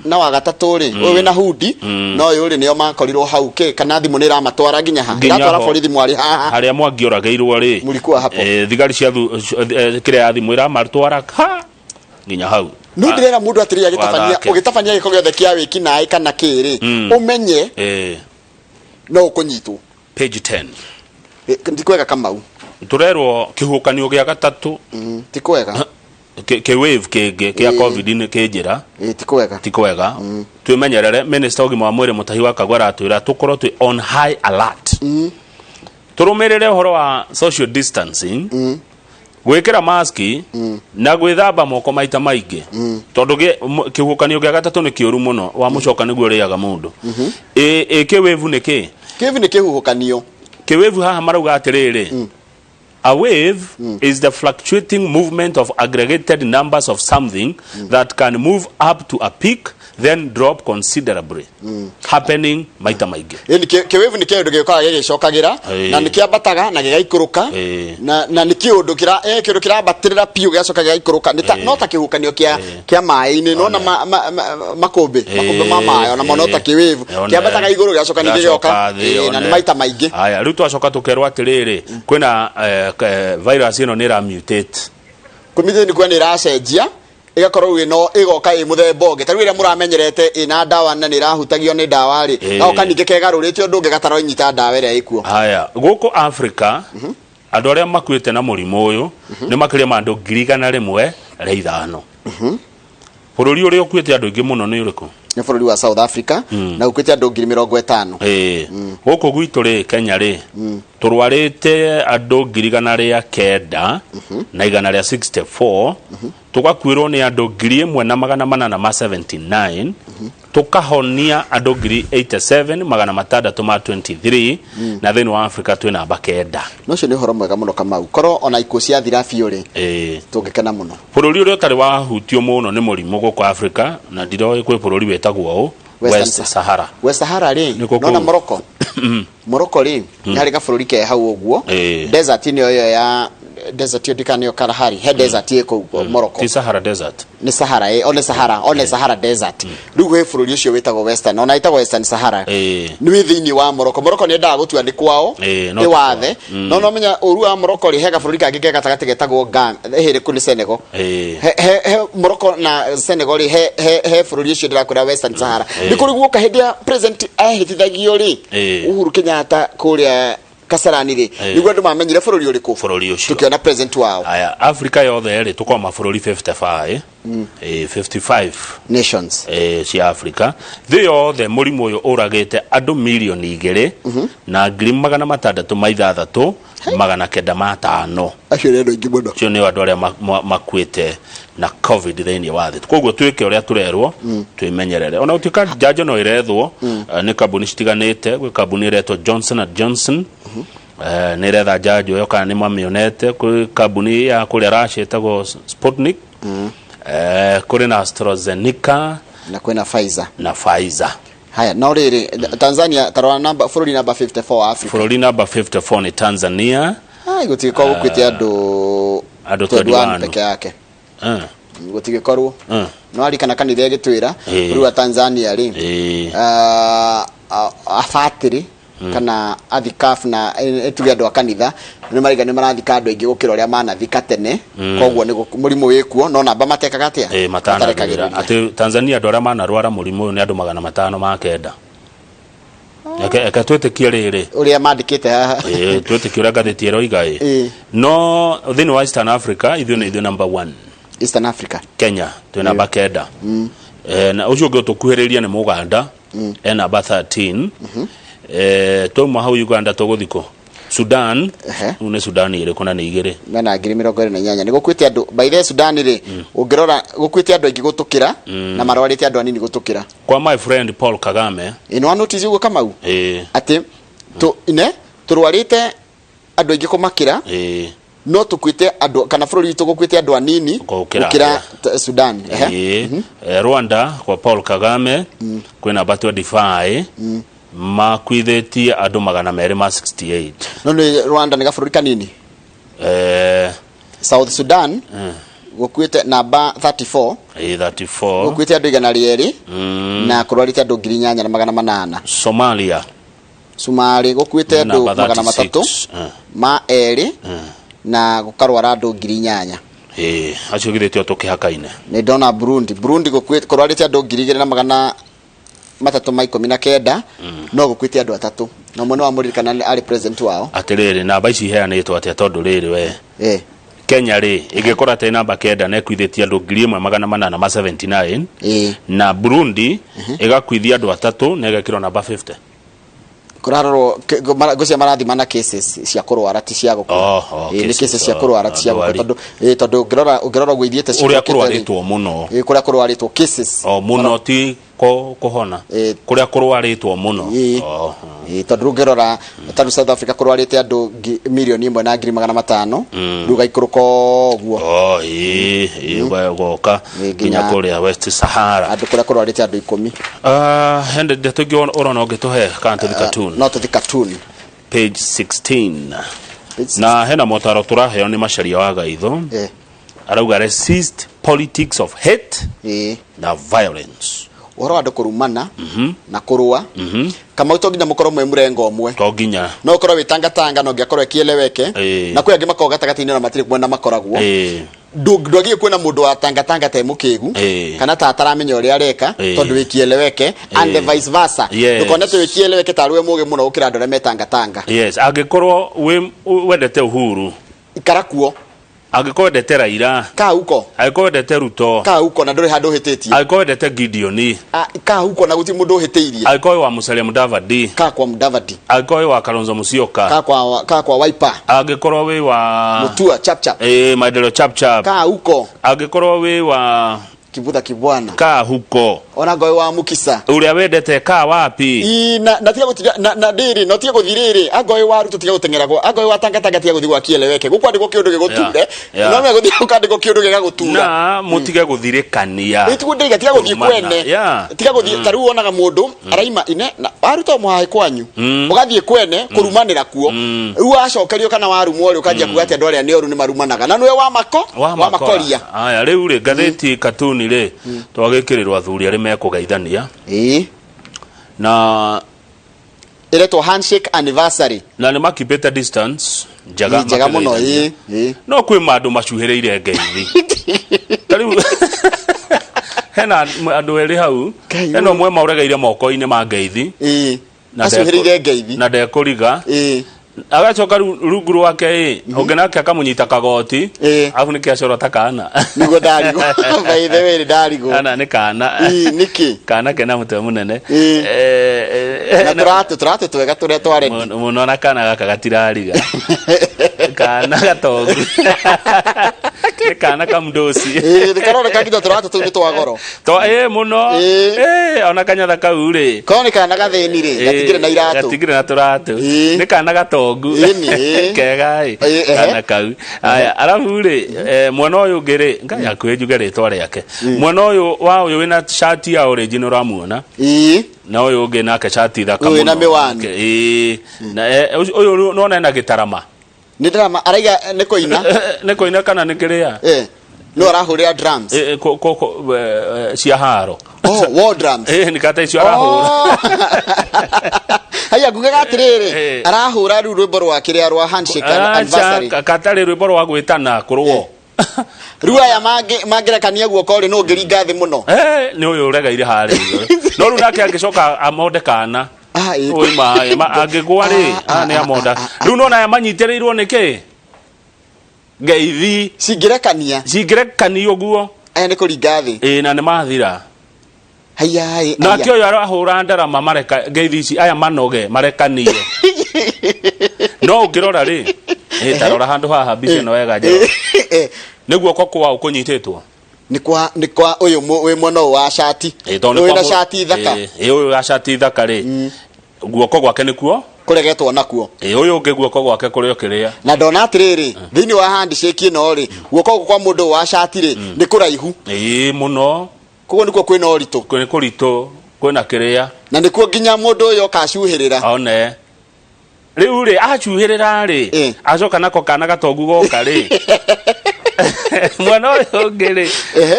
na wa gatatũ rĩ, ũyũ wĩna hudi na ũyũ rĩ, nĩo makorirwo hau kĩ kana thimũ nĩ ĩramatwara nginya ha? Nginya Ĩratwara ho. borithi mwarĩ haha. Harĩa Mwangi oragĩirwo rĩ. Mlikuwa hapo. Thigari cia kĩrĩa ya thimũ ĩramatwara ha nginya hau. No ndĩrera mũndũ atĩrĩrĩ, agĩtabania Wathake. ũgĩtabania gĩko gĩothe kĩa wĩki naĩ kana kĩrĩ, ũmenye no ũkũnyitwo. Page 10. Ti kwega, Kamau. Tũrerwo kĩhuhũkanio gĩa gatatũ ti kwega. Kĩ wave kĩngĩ kĩa COVID nĩ kĩnjĩra. Ti kwega. Ti kwega, twĩmenyerere. Minister ũgima wa mwĩrĩ Mutahi wa Kagwe aratwĩra tũkorwo twĩ on high alert, tũrũmĩrĩre ũhoro wa social distancing, gwĩkĩra maski na gwĩthamba moko maita maingĩ, tondũ kĩhuhũkanio gĩa gatatũ nĩ kĩũru mũno, wa mũcoka nĩguo ũrĩaga mũndũ. Ĩ kĩ wave nĩ kĩ? Kĩvi nĩ kĩhuhũkanio. Kĩwĩvu haha marauga atĩrĩrĩ, A wave is the fluctuating movement of aggregated numbers of something that can move up to a peak then drop considerably, happening maita maingĩ. Ĩni kĩwĩvu nĩ kĩũndũ gĩũkaga gĩgĩcokagĩra na nĩ kĩambataga na gĩgaikũrũka na nĩ kĩũndũ kĩra kĩũndũ kĩrambatĩrĩra biũ gĩgacoka gĩgaikũrũka nĩ ta no ta kĩhuhũkanio kĩa kĩa maĩ-inĩ nona makũmbĩ makũmbĩ ma maĩ ona mo no ta kĩwĩvu kĩambataga igũrũ gĩgacoka ningĩ gĩgoka na nĩ maita maingĩ. Aya, rĩu twacoka tũkerwo atĩrĩrĩ, kwĩna virus ĩno nĩ ĩra mutate. Kũmithio nĩ kuga nĩ ĩracenjia, ĩgakorwo rĩu ĩno ĩgoka ĩ mũthemba ũngĩ. Ta rĩu ĩrĩa mũramenyerete ĩna ndawa na nĩ ĩrahutagio nĩ ndawa rĩ, gagoka ningĩ kegarũrĩte ũndũ ũngĩ gataronyita ndawa ĩrĩa ĩkuo. Haya, gũkũ Africa andũ arĩa makuĩte na mũrimũ ũyũ nĩ makĩria ma andũ 105,000. Bũrũri ũrĩa ũkuĩte andũ aingĩ mũno nĩ ũrĩkũ? Nĩ bũrũri wa South Africa, na gũkuĩte andũ 50,000. Ĩĩ. Gũkũ gwitũ rĩ, Kenya rĩ, tũrwarĩte andũ 9,164, tũgakuĩrwo nĩ andũ 1,879, tũkahonia andũ 87,623, na thĩinĩ wa Africa twĩ namba 9. Na ũcio nĩ ũhoro mwega mũno, Kamau. Korwo ona ikuũ ciathira biũ rĩ, tũngĩkena mũno. Bũrũri ũrĩa ũtarĩ wahutio mũno nĩ mũrimũ gũkũ Africa, na ndiroĩ kwĩ bũrũri wĩtagwo ũũ, West Sahara. West Sahara rĩ, Nĩkuo nona kũu. Morocco. Morocco rĩ, nĩ harĩ gabũrũri ke hau ũguo. Desert nĩyo ĩyo ya desert ĩyo ndikana nĩyo Kalahari. He desert ĩ kũu Morocco. Ti Sahara Desert? Nĩ Sahara ĩ, one Sahara, one Sahara Desert. Rĩu he bũrũri ũcio wĩtagwo Western, ona ĩtagwo Western Sahara. Nĩ wĩ thĩinĩ wa Morocco. Morocco nĩ endaga gũtua nĩ kwao, No nĩ wathe. No menya ũru wa Morocco rĩ, he gabũrũri kangĩ ke gatagatĩ getagwo Ghana, hĩrĩ kũ nĩ Senegal. He Morocco na Senegal rĩ, he bũrũri ũcio ndĩrakwĩra Western Sahara. Nĩ kũrĩ guoka hĩndĩ ya president ahĩtithagio rĩ, Uhuru Kenyatta kũrĩa Kasarani rĩ, nĩguo andũ mamenyire bũrũri ũrĩkũ. Bũrũri ũcio. Tũkĩona president wao. Aya, Africa yothe rĩ, tũkoragwo mabũrũri 55, 55 nations cia Africa. Thĩ yothe mũrimũ ũyũ ũragĩte andũ 2,606,905. Acio nĩ andũ aingĩ mũno. Acio nĩo andũ arĩa makuĩte na COVID thĩinĩ wa thĩ. Koguo twĩke ũrĩa tũrerwo, twĩmenyerere. Ona gũtuĩka njanjo no ĩrethwo nĩ kambuni citiganĩte, gwĩ kambuni ĩretwo Johnson and Johnson, nĩ ĩretha njanjo ĩyo kana nĩ mamĩonete. Kwĩ kambuni ya kũrĩa Russia ĩtagwo Sputnik, kũrĩ na AstraZeneca na kwĩna Pfizer. Na Pfizer. Haya, no rĩrĩ, Tanzania, tarora namba, bũrũri namba 54 Africa. Bũrũri namba 54 nĩ Tanzania. Ai, gũtigĩkorwo gũkuĩte andũ andũ 21 21 peke yake. Gũtigĩkorwo no arikana kanitha ĩgĩtwĩra bũrũri wa Tanzania rĩ, abatĩrĩ kana athikabu na tuge andũ a kanitha nĩ maraiga nĩ marathika andũ aingĩ gũkĩra ũrĩa manathika tene. Koguo nĩ mũrimũ wĩkuo no namba matekaga atĩa? Matanarĩra Matarekagĩrĩria. Atĩ Tanzania andũ arĩa manarwara mũrimũ ũyũ nĩ andũ 509. Eke twĩtĩkie rĩrĩ ũrĩa mandĩkĩte haha. Twĩtĩkie ũrĩa ngathĩti ĩroiga ĩ. No thĩinĩ wa Eastern Africa ithuĩ nĩ ithuĩ number one. Eastern Africa. Kenya twĩ namba 9. Na ũcio ũngĩ ũtũkuhĩrĩria nĩ Mũganda, e namba 13. Twauma hau Uganda tũgũthiĩ kũ? Sudan. Rĩu nĩ Sudan ĩrĩkũ na nĩ igĩrĩ? Mena 28,000. Nĩ gũkuĩte andũ by the way, Sudan rĩ, ũngĩrora gũkuĩte andũ aingĩ gũtũkĩra na marwarĩte andũ anini gũtũkĩra. Kwa my friend Paul Kagame. Ĩ nĩ wa notice ũguo, Kamau, atĩ tũ ine tũrwarĩte andũ aingĩ kũmakĩra no tũkuĩte andũ, kana bũrũri witũ gũkuĩte andũ anini gũkĩra gũkĩra Sudan. Ĩĩ. Rwanda kwa Paul Kagame kwĩ namba 25, makuithĩtie andũ 268. No nĩ Rwanda nĩ gabũrũri kanini. South Sudan gũkuĩte namba 34. 34. Gũkuĩte andũ 200 na kũrwarĩte andũ 8,800. Somalia. Sumarĩ gũkuĩte andũ namba 302 36. na gũkarwara andũ 8,000. Acio githĩ tio tũkĩhakaine? Nĩ ndona Burundi. Burundi gũkuĩte, kũrwarĩte andũ 2,319, no gũkuĩte andũ atatũ, na ũmwe nĩ wamũririkana arĩ president wao. Atĩrĩrĩ, namba ici iheanĩtwo atĩa? Tondũ rĩrĩ we, Kenya rĩ, ĩngĩkorwo atĩ namba 9 na ĩkuithĩtie andũ 1879, na Burundi ĩgakuithia andũ atatũ na ĩgekĩrwo namba 50. Kũrarorwo ngũcia marathima na cases cia kũrwara, ti cia gũkua. Oh, Ĩĩ, nĩ cases, cases cia kũrwara, ti cia gũkua. Ndwari. Tondũ ũngĩrora ũguo ithiĩte ũrĩa ciũkĩte rĩ, kũrwarĩtwo mũno. Ĩĩ, kũrĩa kũrwarĩtwo cases o mũno ti Kũhona kũrĩa kũrwarĩtwo mũno. Oh. Ĩĩ, tondũ ũngĩrora tarĩu South Africa kũrwarĩte andũ 1,500,000. Rĩu gaikũrũka ũguo. Oh, ĩĩ, ĩĩ, ũgoka nginya kũrĩa West Sahara. Andũ kũrĩa kũrwarĩte andũ 10. Ah, hende ndeto ingĩ ũrona ũngĩtũhe kana tũthi cartoon? No tũthi cartoon. Page 16. Na hena motaro tũraheo nĩ Macharia wa Gaitho. Arauga resist politics of hate na violence. Ũhoro wa andũ kũrumana na kũrũa. Kamau, to nginya mũkorwo mwĩ mũrengo ũmwe. To nginya. No ũkorwo wĩ tangatanga, no nginya kieleweke. Na kwĩ angĩ makoragwo gatagatĩ-inĩ na matirĩ mwena makoragwo. Ndwagĩrĩire kuona mũndũ wa tangatanga ta e mũkĩgu kana ta ataramenya ũrĩa areka tondũ wĩ kieleweke, and the vice versa. Ndũkone atĩ wĩ kieleweke tarĩ we mũgĩ mũno gũkĩra andũ arĩa me tangatanga. Yes, angĩkorwo wĩ wendete Uhuru, ikara kuo. Angĩkorwo wendete Raila, kaa huko. Angĩkorwo wendete Ruto, kaa huko na ndũrĩ handũ ũhĩtĩtie. Angĩkorwo wendete Gideon, Ah, kaa huko na gũtirĩ mũndũ ũhĩtĩirie. Angĩkorwo wĩ wa Musalia Mudavadi, kaa kwa Mudavadi. Angĩkorwo wĩ wa Kalonzo Musyoka, kaa kwa Wiper. Angĩkorwo wĩ wa Mutua chap chap, Maendeleo chap chap, kaa huko. Angĩkorwo wĩ wa Kibutha Kibwana, kaa huko. Ona ngoĩ wa Mukisa, ũrĩa wendete kaa wapi. Ii, na tiga gũtinda na ndĩrĩ no tiga gũthiĩ rĩrĩ angoĩ wa Ruto, tiga gũteng'era gwa angoĩ wa tangatanga, tiga gũthiĩ gwa kieleweke gũkwandĩkwo kĩũndũ gĩgũture. No megũthiĩ gũkandĩkwo kĩũndũ gĩgagũtura. Na mũtige gũthirĩkania. Ĩtiguo ndĩiga, tiga gũthiĩ Kũrumana. kwene. Tiga gũthiĩ. Ta rĩu wonaga mũndũ araima ine na waruta mũhaĩ kwanyu, ũgathiĩ kwene kũrumanĩra kuo. Rĩu wacokerio kana warumwo rĩ, ũkanjia kuga atĩ andũ arĩa nĩ oru nĩ marumanaga na nĩwe wamako wamakoria. Aya, rĩu rĩ ngathĩti katuni rĩ, twagĩkĩrĩrwo athuri arĩa mekũgeithania na ĩretwo handshake anniversary. Na nĩ makipĩte distance njega. Ĩ, njega mũno. Makĩgeithania. Ĩ. No kwĩ mandũ macuhĩrĩire ngeithi. Ta rĩu hena andũ erĩ hau, hena ũmwe mauregeire moko-inĩ ma ngeithi na Acuhĩrĩire ngeithi. Na ndekũriga. Agacoka rĩu rungu rwake ĩ ũngĩ nake akamũnyita kagoti, arabu nĩkĩ acoro ta kana. Nĩguo ndarigwo, by the way, ndarigwo. Kana nĩ kana. Ĩ, nĩkĩ? Kana kena mũtwe mũnene. Na tũratũ twega tũrĩa twarendi. Mũno na kana gaka gatirariga, kana gatongu, nĩ kana kamndoci. Ĩ, nĩ karoneka nginya tũratũ tũu nĩ twa goro. To ĩ mũno ĩ ona kanyatha kau rĩ. Korwo nĩ kana gathĩni rĩ, gatingĩrĩ na iratũ. Gatingĩrĩ na tũratũ. Nĩ kana gatongu. Ĩni, ĩ. Kega ĩ. Ĩ, ehe. Kana kau aya, arabu rĩ mwena ũyũ ũngĩ rĩ, ngai hakuhĩ njuge rĩtwa rĩake, mwena ũyũ wa ũyũ wĩna cati ya orange nĩ ũramuona, na ũyũ ũngĩ nake cati thaka Ũyũ wĩna mũno. mĩwani. Ĩ, na ũyũ rĩu nĩwona ena gĩtarama. Nĩ drama araiga nĩ kũina. Nĩ kũina kana nĩ kĩrĩa? No arahũrĩra drums. Cia haro. Oh, war drums. Nĩ kata icio arahũra. Haya, ngugaga atĩrĩrĩ, arahũra rĩu rwĩmbo rwa kĩrĩa rwa handshake anniversary. Aca, katarĩ rwĩmbo rwa gwĩtana kũrũo. Rĩu aya mangĩrekania guoko rĩ, no ũngĩringa thĩ mũno. Nĩ ũyũ ũregeire harĩa igũrũ, no rĩu nake angĩcoka amonde kana oima angĩgwa rĩ, nĩ amonda. Rĩu nona aya manyitĩrĩirwo nĩ kĩ ngeithi. Cingĩrekania. Cingĩrekania ũguo. Aya nĩ kũringa thĩ. Ĩ, na nĩ mathira. Haya ĩ, nake ũyũ arahũra ndarama mareka ngeithi ici aya manoge marekanie. No ũngĩrora rĩ, ta rora handũ haha mbica ĩno wega, njoro nĩ guoko kwaũ kũnyitĩtwo? Nĩ kwa ũyũ wĩ mwena ũyũ wa cati. Tondũ nĩ Ũyũ kwa wĩna cati thaka. Ĩ, ũyũ wa cati thaka rĩ, guoko gwake nĩkuo kũregetwo nakuo. Ĩ, ũyũ ũngĩ guoko gwake kũrĩ o kĩrĩa. Na ndona atĩrĩrĩ, thĩinĩ wa handshake ĩno rĩ, guoko gũkũ kwa mũndũ ũyũ wa cati rĩ, nĩ kũraihu. Ĩ, mũno. Koguo nĩkuo kwĩna ũritũ. Nĩ kũritũ, kwĩna kĩrĩa. Na nĩkuo nginya mũndũ ũyũ okacuhĩrĩra. One rĩu rĩ, acuhĩrĩra rĩ, acoka nako kana gatongu goka rĩ, mwena ũyũ ũngĩ rĩ,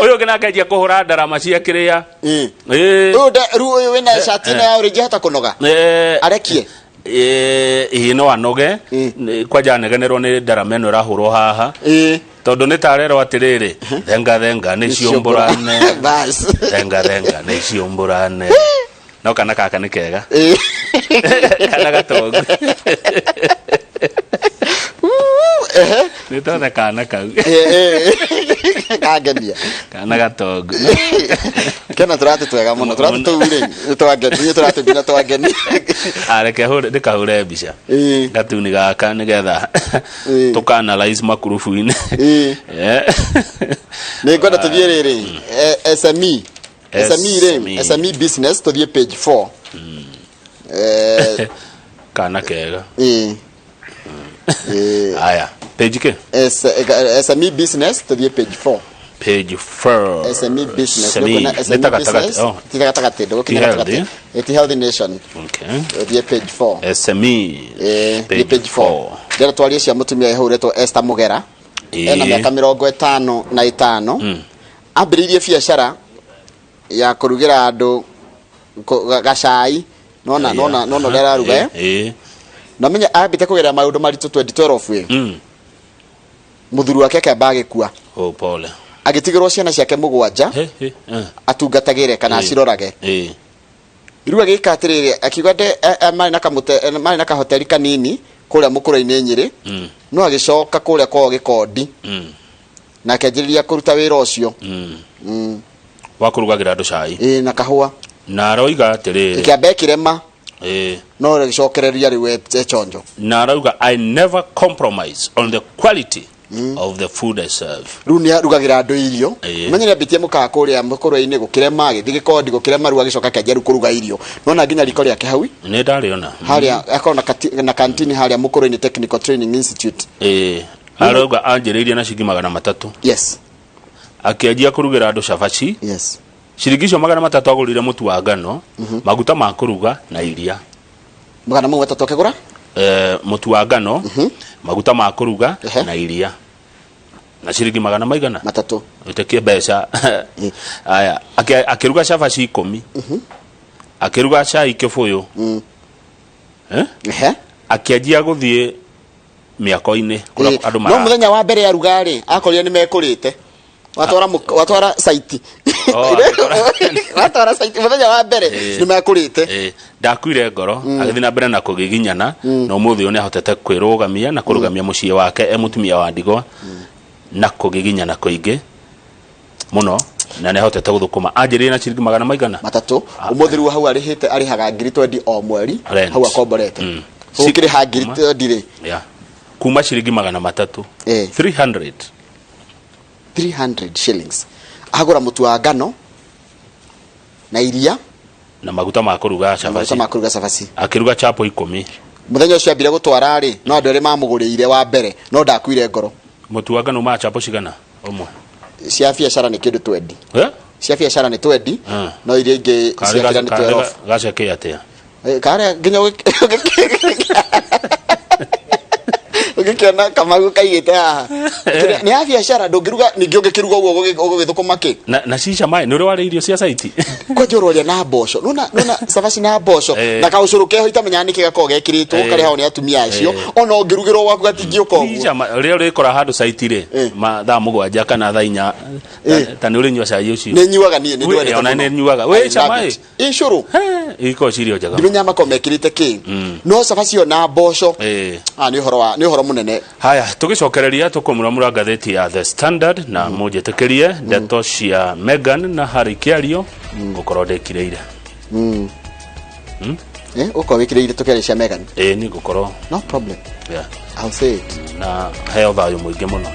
ũyũ ũngĩ nake anjia kũhũra ndarama cia kĩrĩa. Ĩ. Ũyũ rĩu ũyũ wĩna cati ĩno ya orange ahota kũnoga, arekie. Ĩ, no anoge. Kwanja anegenerwo nĩ ndarama ĩno ĩrahũrwo haha, tondũ nĩ tarerwo atĩrĩrĩ, thenga thenga nĩ ciũmbũrane. Bas. Thenga thenga nĩ ciũmbũrane. No kana gaka nĩ kega, kana gatongu nĩ tondũ kana kau Kangenia. Kana gatongu. Kena tũratũ twega mũno, tũratũ tũu rĩ, nĩ twangenia, nĩ tũratũ nginya twangenia. Areke hũre ndĩkahũre mbica gatuni gaka nĩgetha tũka analyze makurubu-inĩ. Nĩ ngwenda tũthiĩ rĩrĩ, SME. SME rĩ, SME business tũthiĩ page 4. Kana kega. Ĩĩ. Aya, page ke? SME business tũthiĩ page 4. Page 4. SME business. SME. Nĩũkuona Nĩ SME ta gatagatĩ. business. Oh. Ti gatagatĩ, ndũgũkinya Ti healthy. gatagatĩ. Ĩ, ti healthy nation. Okay. Ũthiĩ page 4. SME. Ĩĩ, page 4. Ndĩrenda twarie cia mũtumia ĩhũrĩtwo Esther Mũgera. Ena mĩaka 55. Ambĩrĩirie biacara ya kũrugĩra andũ gacai. Nona nona nona ũrĩa araruga eh? Ĩĩ. Na menya ambĩte kũgerera maũndũ maritũ 2012 ĩ. Mũthuri wake akĩamba agĩkua. Oh, pole. Agĩtigĩrwo ciana ciake 7 atungatagĩre kana acirorage. Rĩu agĩka atĩrĩrĩ, akiuga nde marĩ na kamũte marĩ na kahoteri kanini kũrĩa mũkũrũ-inĩ Nyĩrĩ, no agĩcoka kũrĩa kwao Gĩkondi na akĩanjĩrĩria kũruta wĩra ũcio. Wa kũrugagĩra andũ cai. Ĩĩ, na kahũa. Na aroiga atĩrĩrĩ. Ĩkĩamba ĩkĩrema no ĩgĩcokereria rĩu ĩchonjo. Na arauga I never compromise on the quality of the food I serve. Rĩu nĩ arugagĩra andũ irio. Ĩĩ. Menye nĩ ambĩtie mũkawa kũrĩa mũkũrũ-inĩ gũkĩrema, agĩthiĩ Gĩkondi gũkĩrema, rĩu agĩcoka akĩanjia rĩu kũruga irio. Nona nginya riko rĩake hau Nĩ ndarĩona. harĩa akorwo na kantini harĩa mũkũrũ-inĩ Technical Training Institute. Ĩĩ. Arauga anjĩrĩirie na ciringi 300. Yes. Akĩanjia kũrugĩra andũ cabaci. Yes. Ciringi icio 300 agũrire mũtu wa ngano, maguta ma kũruga na iria. 300 akĩgũra? Mũtu wa ngano, maguta ma kũruga na iria. Na ciringi magana maigana? 3. Wĩtĩkie mbeca. Aya, akĩruga cabaci 10. Akĩruga cai kĩbũyũ. Eh? Akĩanjia gũthiĩ mĩako-inĩ kũrĩa andũ No mara mũthenya wa mbere aruga rĩ, akorire nĩ mekũrĩte. Watwara watwara site. Oh, Watwara site mũthenya wa mbere nĩ mekũrĩte. Ndakuire ngoro, agĩthiĩ na mbere na kũgiginyana, na ũmũthĩ ũyũ nĩ ahotete kwĩrũgamia na kũrũgamia mũciĩ wake e mũtumia wa ndigwa na kũgiginyana kũingĩ mũno, na nĩ ahotete gũthũkũma. Anjĩrĩire na ciringi magana maigana? 3. Ũmũthĩ rĩu hau arĩhĩte, arĩhaga ngiri 20 o mweri. Rent. Hau akomborete. Ũkĩrĩha ngiri 20 rĩ. Yeah. Kuma ciringi 300. 300. 300 shillings. Agũra mũtu wa ngano na iria na maguta ma kũruga na cabaci. Maguta ma kũruga cabaci. Akĩruga chapo 10. Mũthenya ũcio ambire gũtwara rĩ, no andũ erĩ mamũgũrĩire wa mbere, no ndakuire ngoro. Mũtu wa ngano ma chapo cigana ũmwe? Cia biacara nĩ kĩndũ 20. Eh? Cia biacara nĩ 20, no iria ingĩ Karĩ cia kĩrĩa nĩ 12. gaceke atĩa? Karĩa nginya ũgĩkĩona kamau kaigĩte haha. Kĩrĩa- Nĩ ya biacara, ndũngĩruga ningĩ ũngĩkĩruga ũguo ũgũgĩthũkũma kĩ? Na cica maĩ nĩ ũrĩ warĩa irio cia saiti? Kwanja ũroria na mboco, nona nona cabaci na mboco na kaũcũrũ keho itamenyaga nĩkĩ gakoragwo gekĩrĩtwo, karĩhagwo nĩ atumia acio, ona ũngĩrugĩrwo gwaku gatingĩũka ũguo. Cica maĩ rĩrĩa ũrĩkora handũ saiti rĩ, ma thaa 7 kana thaa 4, ta nĩ ũrĩnyua cai ũcio? Nĩ nyuaga niĩ, nĩ Wĩ- ndwendete ona mũno. nĩ nyuaga. Wĩ I cama love ĩ? it. Ĩ cũrũ. Ikoragwo ci irio njega. Ndimenya makoragwo mekĩrĩte kĩ, no cabaci ĩyo na mboco. Ah, nĩ ũhoro wa nĩ ũhoro mũnene. Haya, tũgĩcokereria tũkũmuramura ngathĩti ya The Standard na mũnjĩtĩkĩrie ndeto cia Meghan na Harry Kĩario ngũkorwo ndĩkirĩire. Ũkorwo wĩkĩrĩire tũkĩaria cia Meghan. Ĩĩ, niĩ ngũkorwo. No problem. Yeah. I'll say it. Na heo thayũ mũingĩ mũno.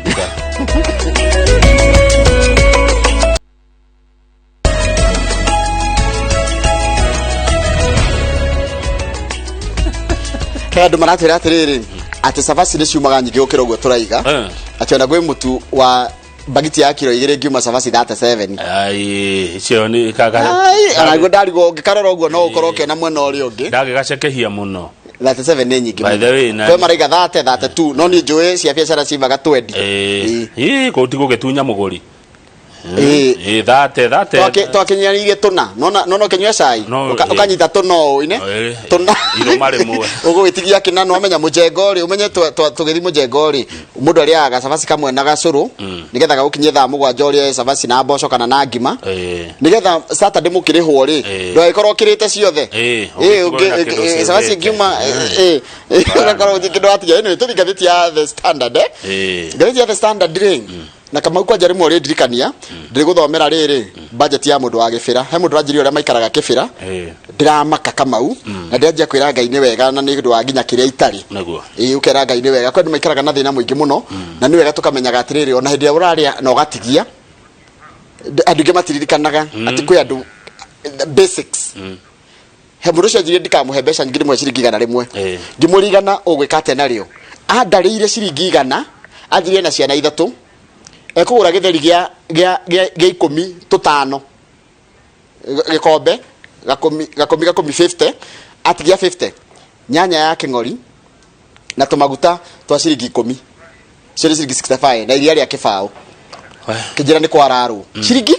He andũ maratwĩra atĩrĩrĩ, atĩ cabaci nĩ ciumaga nyingĩ gũkĩra ũguo tũraiga, atĩ ona gwĩ mũtu wa bagiti ya kiro 2 ngiuma cabaci 37. Ai, icio nĩ kaka. Ai, ona guo ndarigwo ũngĩkarora ũguo no ũkorwo ũkĩona mwena ũrĩa ũngĩ. Ndagĩgacekehia mũno. 37 nĩ nyingĩ. By the way, na Kwĩ maraiga 30, 32, no niĩ njũĩ cia biacara ciumaga 20. Ĩĩ, kũu ti gũgĩtunya mũgũri. Ĩĩ. Ĩĩ, thate. Twakinyanĩirie tũna, nona nona ũkĩnyua cai No, ũkanyita tũna ũũ ine Ĩĩ. tũna. Irũma rĩmwe. Ũgũgĩtigia kĩna, no wamenya mũjengo rĩ, ũmenye tũgĩthiĩ mũjengo rĩ, mũndũ arĩaga gacabaci kamwe na gacũrũ nĩgetha gagũkinyie thaa 7 ũrĩe cabaci na mboco kana na ngima, nĩgetha Saturday mũkĩrĩhwo rĩ, ndũgagĩkorwo ũkĩrĩte ciothe. Ĩĩ, Ĩĩ, ũgĩtigwo na kĩndũ cabaci ciũthĩte. ngiuma ũgakorwo gũtirĩ kĩndũ watigia. Anyway, tũthiĩ ngathĩti ya The Standard, eh? Ngathĩti ya The Standard rĩ, na Kamau, kwanja rĩmwe ũrĩndirikania ndĩrĩgũthomera rĩrĩ budget ya mũndũ wa gĩbĩra. He mũndũ ũranjĩria ũrĩa maikaraga kĩbĩra, ndĩramaka Kamau, na ndĩranjia kwĩra Ngai nĩ wega, na nĩ ũndũ wa nginya kĩrĩa itarĩ. Nĩguo. Ĩĩ, ũkera Ngai nĩ wega. Kwĩ andũ maikaraga na thĩna mũingĩ mũno, na nĩ wega tũkamenyaga atĩrĩrĩ, ona hĩndĩ ĩrĩa ũrarĩa na ũgatigia. Andũ aingĩ matiririkanaga atĩ kwĩ andũ basics. He mũndũ ũcio anjĩrire ndikamũhe mbeca nyingĩ, ndĩmũhe ciringi 100. Ngĩmũria 100 ũgwĩka atĩa narĩo? Andarĩire ciringi 100, anjĩrire na ciana ithatũ, ekũgũra gĩtheri gĩa ikũmi tũtano, gĩkombe gakũmi 50, atigia 50, nyanya ya kĩng'ori na tũmaguta twa ciringi 10, cio nĩ ciringi 65, na iria rĩa kĩbaũ. Kĩnjĩra nĩ kwararwo ciringi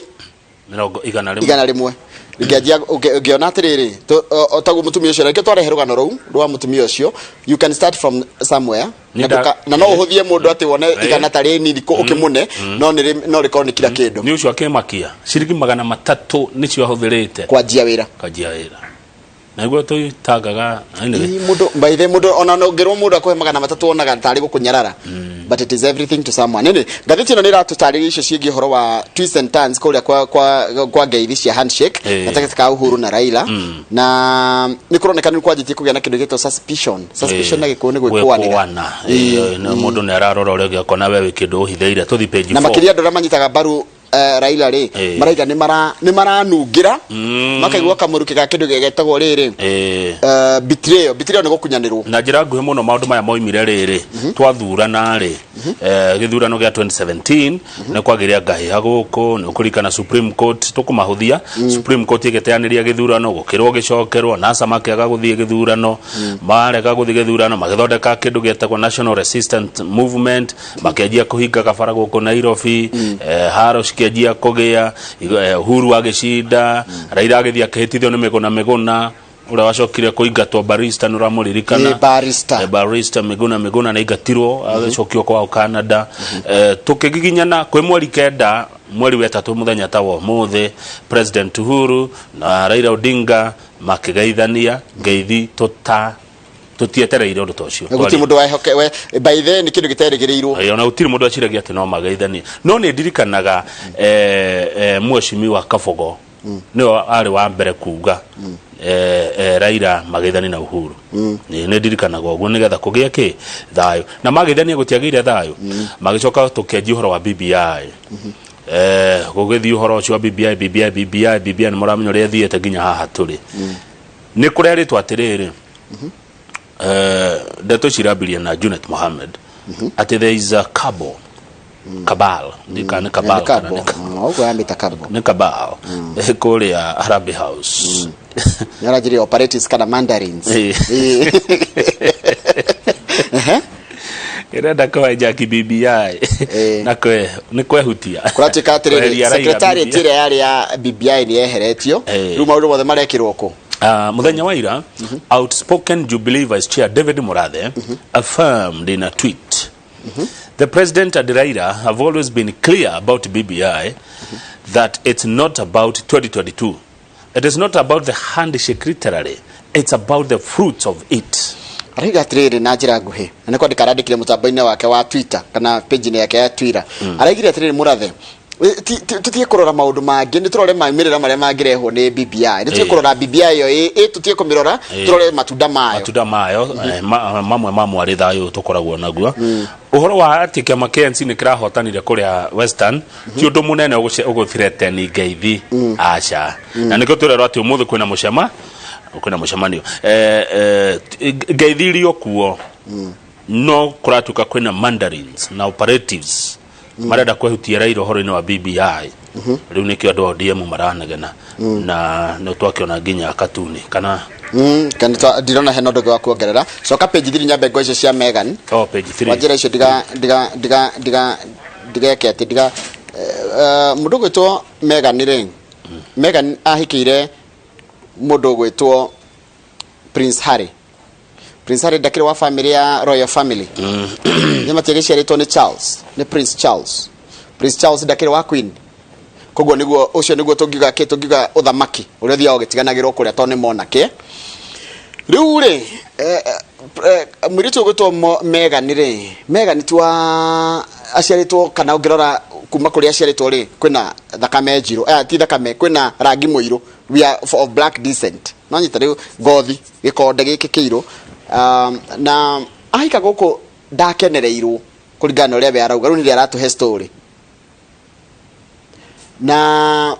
mĩrongo 100. 100. Ngĩanjia ngĩona atĩrĩrĩ, o taguo mũtumia ũcio, reke twarehe rũgano rũu rwa mũtumia ũcio. You can start from somewhere. Nĩ na na no ũhũthie mũndũ atĩ wone 100 tarĩ nini ũkĩmũne, no no rĩkorwo nĩ kila kĩndũ. Nĩ ũcio akĩmakia ciringi 300 nĩcio ahũthĩrĩte kwanjia wĩra. Kwanjia wĩra, naguo tũitangaga. Ĩ, mũndũ by the mũndũ ona ũngĩrwo mũndũ akũhe 300 wonaga tarĩ gũkũnyarara, but it is everything to someone. Nini ngathĩti ĩno nĩ ĩratũtarĩria icio ciĩgiĩ ũhoro wa twists and turns kũrĩa kwa ngeithi cia handshake gatagatĩ ka Uhuru na Raila, na nĩ kũroneka nĩ kwanjĩtie kũgĩa na kĩndũ gĩtwo suspicion. Suspicion na Gĩkũyũ nĩ gwĩkũanĩra. Gwĩkũana. Mũndũ nĩ ararora ũrĩa ũngĩ akona we wĩ kĩndũ ũhithĩire. Tũthi page na 4. Makĩria andũ arĩa manyitaga mbaru Raila rĩ, maraiga nĩ maranungĩra, makaigua kamũrukĩ ga kĩndũ gĩgetagwo rĩrĩ, betrayal. Betrayal nĩ gũkunyanĩrwo. Na njĩra nguhĩ mũno, maũndũ maya moimire rĩrĩ twathurana rĩ, gĩthurano gĩa 2017 nĩ kwagĩrĩa ngahĩha gũkũ, nĩ ũkũririkana Supreme Court, tũkũmahũthia, Supreme Court ĩgĩteanĩria gĩthurano, gũkĩrwo gĩcokerwo, NASA makĩaga gũthiĩ gĩthurano. Marega gũthiĩ gĩthurano, magĩthondeka kĩndũ gĩetagwo National Resistance Movement, makĩanjia kũhinga kabara gũkũ Nairobi. Haro cikĩanjia kũgĩa. Uhuru agĩcinda, Raila agĩthiĩ akĩhĩtithio nĩ Mĩgũna. Mĩgũna ũrĩa wacokire kũingatwo, barista, nĩ ũramũririkana? Ĩ, barrister. Barrister Mĩgũna. Mĩgũna nĩ aingatirwo, agĩcokio kwao Canada. Tũkĩgiginyana kwĩ mweri 9 mweri wa 3, mũthenya ta wa ũmũthĩ, President Uhuru na Raila Odinga makĩgeithania ngeithi tũta tũtietereire ũndũ ta ũcio. Gũtirĩ mũndũ wehoke we by the nĩ kĩndũ gĩterĩgĩrĩirwo. Ona gũtirĩ mũndũ aciragia atĩ no mageithanie, no nĩ ndirikanaga mheshimiwa Kabogo nĩwe arĩ wa mbere kuga Raila mageithanie na Uhuru. Nĩ ndirikanaga ũguo, nĩgetha kũgĩe kĩ thayũ, na mageithania gũtiagĩire thayũ. Magĩcoka tũkĩanjia ũhoro wa BBI. Gũgĩthiĩ ũhoro ũcio wa BBI, BBI, BBI, BBI, nĩ mũramenya ũrĩa ĩthiĩte nginya haha tũrĩ. Nĩ kũrerĩtwo atĩrĩrĩ, ndeto ici irambirie na Junet Mohammed atĩ there is a cabal, cabal, ndika nĩ cabal kana nĩ Ũguo yamĩta cabal. Nĩ cabal kũrĩa Harambee House. Nĩ aranjĩria operatives kana mandarins. Ĩrenda kũhijack BBI na kwe nĩ kwehutia. Kũratuĩka atĩrĩrĩ, Kweheria Raila secretariat BBI. ĩrĩa yarĩ ya BBI nĩ yeheretio. Rĩu maũndũ mothe marekĩrwo kũ? Mũthenya wa ira, outspoken Jubilee Vice Chair David Murathe affirmed in a tweet, "The president and Raila have always been clear about BBI, that it's not about 2022. It is not about the handshake literally. It's about the fruits of it." Arauga atĩrĩrĩ na njĩra nguhĩ, na nĩ kwandĩka arandĩkire mũtambo-inĩ wake wa Twitter kana page-inĩ yake ya Twitter. Araigire atĩrĩrĩ mũrathe, tũtige kũrora maũndũ mangĩ, nĩ tũrore maumĩrĩra marĩa mangĩrehwo nĩ BBI, nĩ tũtige kũrora BBI ĩyo ĩ tũtige kũmĩrora, tũrore matunda mayo. Matunda mayo, mamwe ma mwarĩ thayũ tũkoragwo naguo. Ũhoro wa atĩ kĩama kĩa ANC nĩ kĩrahotanire kũrĩa Western ti ũndũ mũnene ũgũthreaten ngeithi, aca. Na nĩkĩo twĩrerwo atĩ ũmũthĩ kwĩna mũcema kwĩna mũcemanio. Ngeithi irio kuo, no kũratuĩka kwĩna mandarins na operatives marenda kwehutia Raila ũhoro-inĩ wa BBI. Rĩu nĩkĩo andũ a ODM maranegena, na nĩ twakĩona nginya katuni kana Kana ndirona hena ũndũ ũngĩ wa kuongerera. Coka page 3, nyambe ngo icio cia Megan. Oh, page 3. Kwa njĩra icio ndiga ndiga ndiga ndiga ndigeke atĩ ndiga mũndũ ũgwĩtwo Megan rĩ, Megan ahikĩire mũndũ ũgwĩtwo Prince Harry. Prince Harry ndakĩrĩ wa family ya royal family? Nĩ matiagĩciarĩtwo nĩ Charles, nĩ Prince Charles. Prince Charles ndakĩrĩ wa queen? Koguo nĩguo ũcio nĩguo tũngiuga kĩ, tũngiuga ũthamaki ũrĩa ũthiaga ũgĩtiganagĩrwo kũrĩa tondũ nĩ monarchy. Rĩu rĩ, mũirĩtu ũgwĩtwo Megan rĩ, Megan ti wa aciarĩtwo, kana ũngĩrora kuma kũrĩa aciarĩtwo rĩ, kwĩna thakame njirũ, ti thakame, kwĩna rangi mũirũ, we are of black descent, no nyita rĩu ngothi gĩkonde gĩkĩ kĩirũ. Na ahika gũkũ ndakenereirwo kũringana na ũrĩa we arauga. Rĩu nĩrĩa aratũhe story. Na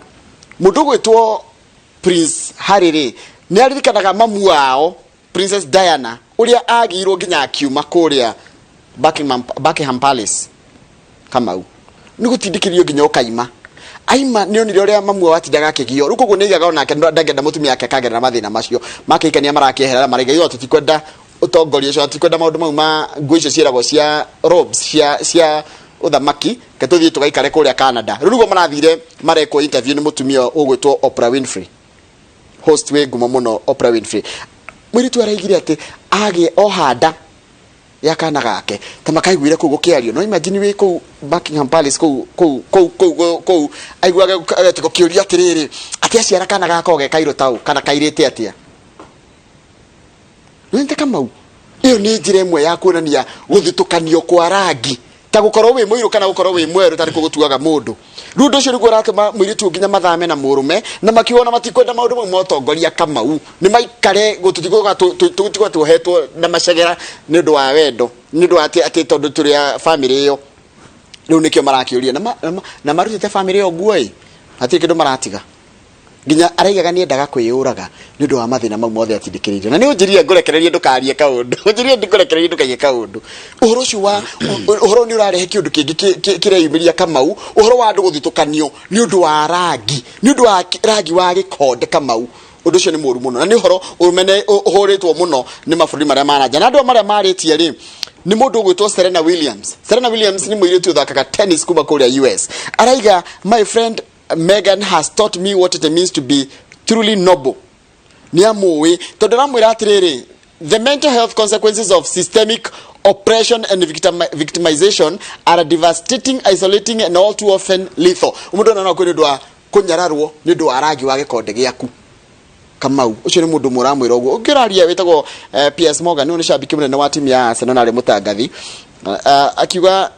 mũndũ ũgwĩtwo Prince Harry rĩ, nĩ aririkanaga mamu wao Princess Diana ũrĩa agĩirwo nginya akiuma kũrĩa Buckingham Palace. Kamau nĩ gũtindĩkĩrĩrio nginya ũkaima aima nĩ onire ũrĩa mamu wao atindaga akĩgio rĩu koguo nĩ aigaga onake ndangĩenda mũtumia wake akagerera mathĩna macio makĩhikania marakĩeherera maraiga ithuĩ tũtikwenda ũtongoria ũcio tũtikwenda maũndũ mau ma nguo icio ciĩragwo cia robes cia ũthamaki ke tũthiĩ tũgaikare kũrĩa Canada. Rĩu nĩguo marathire marekwo interview nĩ mũtumia ũgwĩtwo Oprah Winfrey, host wĩ ngumo mũno Oprah Winfrey. Mũirĩtu araigire atĩ agĩe oha nda ya kana gake ta makaiguire kũu gũkĩario. No imagine wĩ kũu Buckingham Palace kũu kũu kũu kũu kũu aiguaga gũkĩũrio atĩrĩrĩ, atĩ aciara kana gako ge kairũ taũ kana kairĩte atĩa. Nĩwonete Kamau? Ĩyo nĩ njĩra ĩmwe ya kuonania gũthutũkanio kwa rangi, ta gũkorwo wĩ mũirũ kana gũkorwo wĩ mwerũ tarĩ gũtuaga mũndũ. Rĩu ũndũ ũcio nĩguo ũratũma mũirĩtu ũyũ nginya mathame na mũrũme, na makiuga ona matikwenda maũndũ mau ma ũtongoria Kamau, nĩ maikare tũtigwo tuohetwo na macegera nĩ ũndũ wa wendo, nĩ ũndũ wa atĩ tondũ tũrĩ a bamĩrĩ ĩyo. Rĩu nĩkĩo marakĩũria na marutĩte bamĩrĩ ĩyo nguo ĩ, hatirĩ kĩndũ maratiga. Nginya araigaga nĩ endaga kwĩyũraga nĩ ũndũ wa mathĩna mau mothe atindĩkĩrĩirio. Na nĩ ũnjĩrire ngũrekererie ndũkarie kaũndũ, ũnjĩrire ngũrekererie ndũkaiye kaũndũ. Ũhoro ũcio wa ũhoro nĩ ũrarehe kĩũndũ kĩngĩ kĩreyumĩria Kamau, ũhoro wa andũ gũthutũkanio nĩ ũndũ wa rangi, nĩ ũndũ wa rangi wa gĩkonde Kamau. Ũndũ ũcio nĩ mũũru mũno na nĩ ũhoro ũmene ũhũrĩtwo mũno nĩ mabũrũri marĩa ma nanja. Na andũ marĩa marĩtie rĩ, nĩ mũndũ ũgwĩtwo Serena Williams. Serena Williams nĩ mũirĩtu ũthakaga tennis kuma kũrĩa US. Araiga, my friend Meghan has taught me what it means to be truly noble. Nĩ amũĩ tondũ aramwĩra atĩrĩrĩ, the mental health consequences of systemic oppression and victimization are devastating, isolating and all too often lethal. Mũndũ ona no akue nĩ ũndũ wa kũnyararwo nĩ ũndũ wa rangi wa gĩkonde gĩaku. Kamau ũcio nĩ mũndũ ũmwe ũramwĩra ũguo. Ũngĩ ũraria wĩtagwo Piers Morgan, ũyũ nĩ cambĩki mũnene wa timu ya Arsenal na arĩ mũtangathi. Akiuga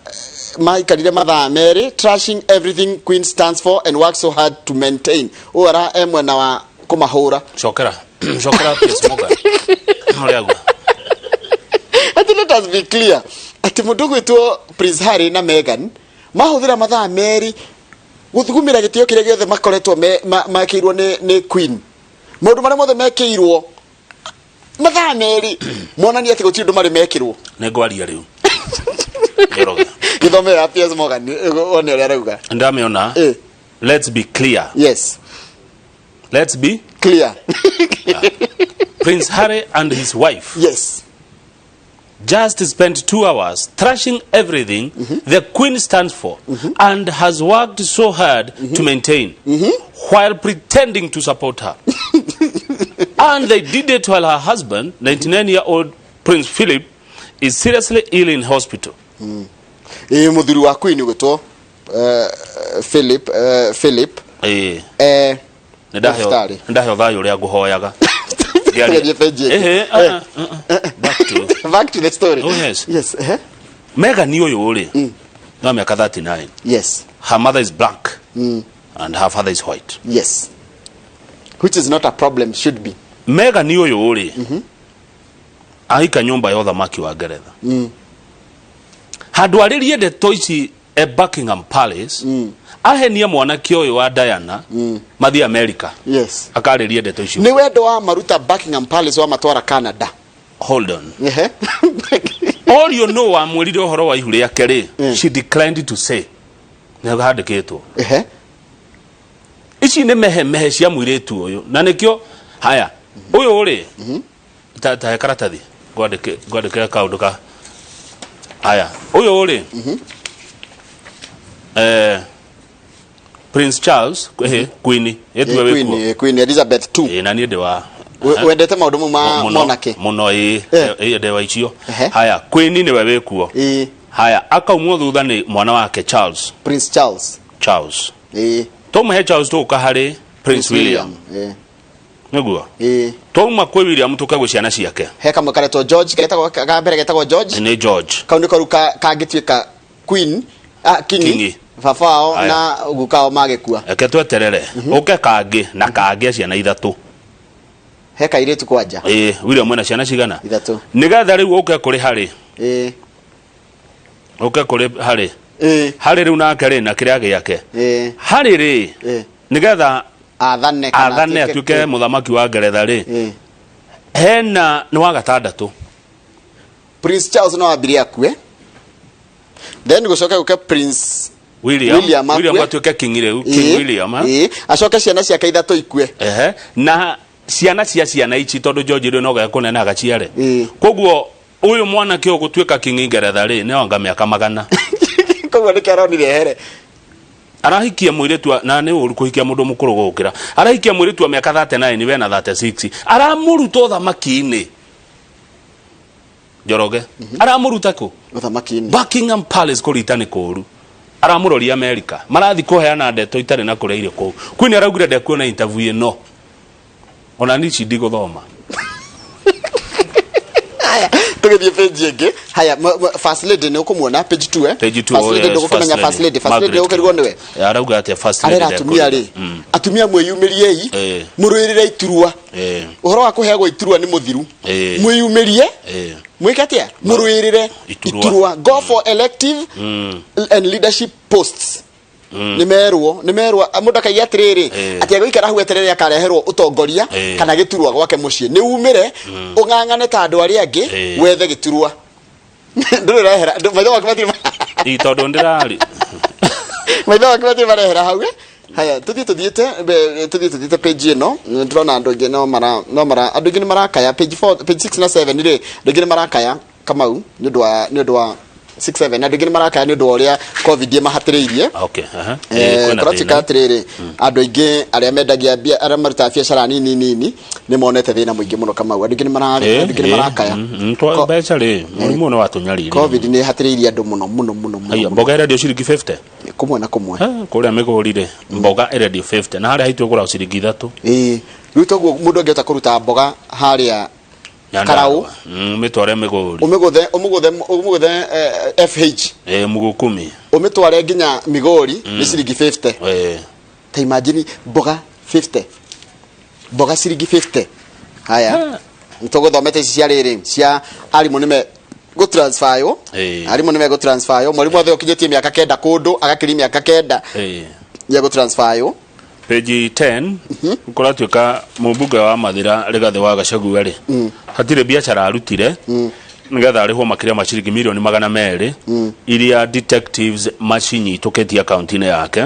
maikarire mathaa merĩ trashing everything Queen stands for and works so hard to maintain. Ũyũ ara e mwena wa kũmahũra. Cokera cokera Piers Morgan ũrĩa auga. Ati let us be clear atĩ mũndũ ũgwĩtwo Prince Harry na Meghan mahũthĩra mathaa merĩ gũthugumĩra gĩtĩo kĩrĩa gĩothe makoretwo mekĩirwo nĩ Queen, maũndũ marĩa mothe mekĩirwo mathaa merĩ monania atĩ gũtirĩ ũndũ marĩ mekĩrwo. Nĩ ngwaria rĩu. Njoroge. Gĩthome ya Piers Morgan wone ũrĩa arauga. Ndamĩona. Let's be clear. Yes. Let's be clear. Prince Harry and his wife. Yes. Just spent 2 hours thrashing everything the Queen stands for and has worked so hard to maintain while pretending to support her. And they did it while her husband, 99-year-old Prince Philip, is seriously ill in hospital. Ĩĩ, mũthuri wa Queen ũgwĩtwo Philip, Philip. Nĩ ndaheo Thibitarĩ. nĩ ndaheo thayũ ũrĩa ngũhoyaga. Tũgerie page ĩngĩ. Ehe, ah, ah, ah, ah. Back to Back to the story. Oh, yes. Yes, ehe. Meghan ũyũ rĩ, no mĩaka 39. Yes. Her mother is black and her father is white. Yes. Which is not a problem, should be. Meghan ũyũ rĩ, ahika nyũmba ya ũthamaki wa Ngeretha. Handũ arĩrie ndeto ici e Buckingham Palace, ahenie mwanake ũyũ wa Diana mathiĩ America. Yes. Akarĩrie ndeto icio. Nĩ wendo wa maruta Buckingham Palace wa matwara Canada. Hold on. Ehe. Orio no wamwĩrire ũhoro wa ihu rĩake rĩ, she declined to say. Nĩ handĩkĩtwo. Ehe. Ici nĩ mehe mehe cia mũirĩtu ũyũ na nĩkĩo haya ũyũ rĩ, ta he karatathi ngwandĩke kaũndũ ka haya ũyũ rĩ, Prince Charles, Queen ĩtuwe Queen, wĩkuo. Queen Elizabeth II. Na niĩ ndĩ wa Wendete maũndũ mau ma Mũno, monarchy. Mũno ĩĩ, ĩĩ ndĩ wa icio. Haya Queen nĩwe wĩkuo. Haya akaumwo thutha nĩ mwana wake Charles. Prince Charles. Charles. Tũmũhe Charles tũgũka harĩ Prince William. Nĩguo? Twauma kwĩ William tũke gwĩ ciana ciake. He kamwe karetwo George, getagwo ka mbere getagwo George. Nĩ George. Kau nĩko rĩu kangĩtuĩka Queen, King, Kingi. Baba wao Aya. na guka wao magĩkua. Reke tweterere. Ũke kangĩ na kangĩ ciana ithatũ. He kairĩtu kwanja. Ĩĩ, William ena ciana cigana? Ithatũ. Nĩgetha rĩu ũke kũrĩ Harry. Ũke kũrĩ Harry. Harĩ rĩu nake rĩ na kĩrĩa gĩake. Harĩ rĩ nĩgetha athane kana athane atuĩke mũthamaki wa Ngeretha rĩ, hena nĩ wa gatandatũ. Prince Charles no ambirie akue, then gũcoke gũke Prince William, William akue. William atuĩke king rĩu, King William, ha? Ĩĩ, acoke ciana ciake ithatũ ikue. Ehe, na ciana cia ciana ici, tondũ George rĩu no gekũnene agaciare, koguo ũyũ mwanake ũgũtuĩka king Ngeretha rĩ nĩ anga mĩaka 100. Koguo nĩkĩo aronire ehere. Arahikia mũirĩtu na nĩ ũru kũhikia mũndũ mũkũrũ gũgũkĩra. Arahikia mũirĩtu wa mĩaka 39, we na 36, aramũruta ũthamaki-inĩ. Njoroge, aramũruta kũ? Ũthamaki-inĩ. Buckingham Palace. Kũrita nĩ kũru, aramũroria America, marathi kũheana ndeto itarĩ na kũrĩa irĩ kũu. Queen araugire ndekuona interview ĩno, ona nici ndigũthoma. Haya, tũgĩthiĩ page ĩngĩ. Haya, first lady nĩ ũkũmuona page 2, eh? Page 2. First lady, ndũgũkĩmenya first lady. First lady ũkĩrigwo nĩwe. Arauga atĩa first lady? Arera atumia rĩ, atumia mwĩyumĩriei, mũrũĩrĩre iturwa. Ũhoro wa kũheagwo iturwa nĩ mũthiru. Mwĩyumĩrie, mwĩke atĩa? Mũrũĩrĩre Iturwa. iturwa. Go for elective and leadership posts. Nĩ merwo mũndũ akaiga atĩrĩrĩ, atĩ agũikara hau eterere akareherwo ũtongoria kana gĩturwa gwake mũciĩ. Nĩ umĩre ũng'ang'ane ta andũ arĩa angĩ, wethe gĩturwa. Ndũrĩ ũrehera maitho maku matirĩ Ĩ, tondũ ndĩrarĩ maitho maku matirĩ marehera hau, eh? Haya, tũthiĩ tũthiĩte tũthiĩ tũthiĩte page ĩno. Ndĩrona andũ aingĩ no mara andũ aingĩ nĩ marakaya page 4, page 6 na 7 rĩ, andũ aingĩ nĩ marakaya, Kamau, nĩ ũndũ wa 6 7, andũ aingĩ nĩ marakaya nĩ ũndũ wa ũrĩa COVID ĩmahatĩrĩirie. Okay, aha. Kwĩna Kũratuĩka thĩna. atĩrĩrĩ, andũ aingĩ arĩa mendagia mbia, arĩa marutaga biacara nini nini, nĩ monete thĩna mũingĩ mũno, Kamau. Andũ aingĩ nĩ andũ aingĩ nĩ marakaya. Mbeca rĩ, mũrimũ nĩ watũnyarire. COVID nĩ ĩhatĩrĩirie andũ mũno mũno mũno mũno. Haya, mboga ĩrendio ciringi 50. Kũmwe na kũmwe. Kũrĩa mĩgũri rĩ, mboga ĩrendio 50 na harĩa haitũ ĩgũragwo ciringi 3. Ĩĩ, rĩu toguo mũndũ angĩhota kũruta mboga harĩa Karaũ. Mĩtware mĩgũri. Ũmĩgũthe FH. Mũgũkumi. Ũmĩtware nginya Migori nĩ ciringi 50. Ta imagine, mboga 50, mboga ciringi 50. Haya, nĩtũgũthomete ici cia rĩrĩ cia arimũ nĩme gũtransferwo. Arimũ nĩ megũtransferwo. Mwarimũ othe ũkinyĩtie mĩaka 9 kũndũ, agakĩria mĩaka 9, nĩ egũtransferwo. Page 10, kũratuĩka mũmbunge wa Mathira Rigathĩ wa Gachagua rĩ, hatirĩ biacara arutire nĩgetha arĩhwo makĩria ma ciringi mirioni 200 iria detectives macinyitũkĩtie akaunti-inĩ yake.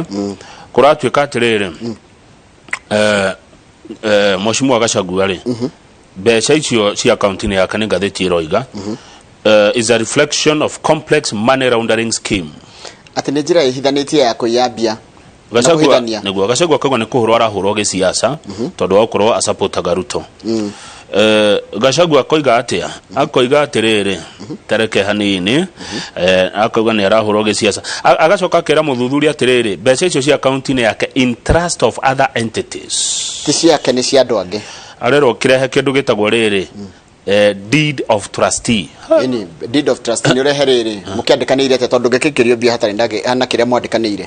Kũratuĩka atĩrĩrĩ, mheshimiwa Gachagua rĩ, mbeca icio cia akaunti-inĩ yake, nĩ ngathĩti ĩroiga, is a reflection of complex money laundering scheme. Atĩ nĩ njĩra ĩhithanĩtie ya kũiya mbia na Gachagua kũhithania. Nĩguo Gachagua akauga nĩ kũhũrwo arahũrwo gĩciaca tondũ wa gũkorwo acapotaga Ruto. Gachagua akoiga atĩa? Akoiga atĩrĩrĩ, tereke hanini, akauga nĩ arahũrwo gĩciaca. Agacoka akera mũthuthuria atĩrĩrĩ, mbeca icio cia akaunti-inĩ yake in trust of other entities. Ti ciake, nĩ cia andũ angĩ. Arerwo kĩrehe kĩndũ gĩtagwo rĩrĩ, deed of trustee. Ĩni, deed of trust nĩ ũrehe rĩrĩ mũkĩandĩkanĩire atĩa, tondũ ngĩkĩkĩrio mbia hatarĩ na kĩrĩa mwandĩkanĩire.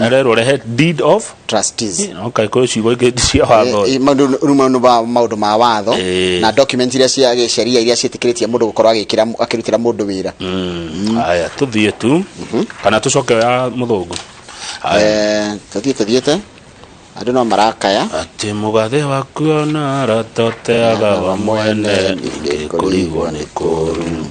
Arerwo rehe deed of trustees. Okay, kwĩ ciugo ingĩ cia watho. Maũndũ rĩu maũndũ ma watho na document iria cia gĩceria iria ciĩtĩkĩrĩtie mũndũ gũkorwo agĩkĩra akĩrutĩra mũndũ wĩra. Haya, tũthiĩ tu kana tũcoke ya mũthũngũ? Tũthiĩ tũthiĩte, andũ no marakaya. Atĩ mũgathe waku ona aratoteaga wa mwene, ningĩ kũrigwo nĩ kũru.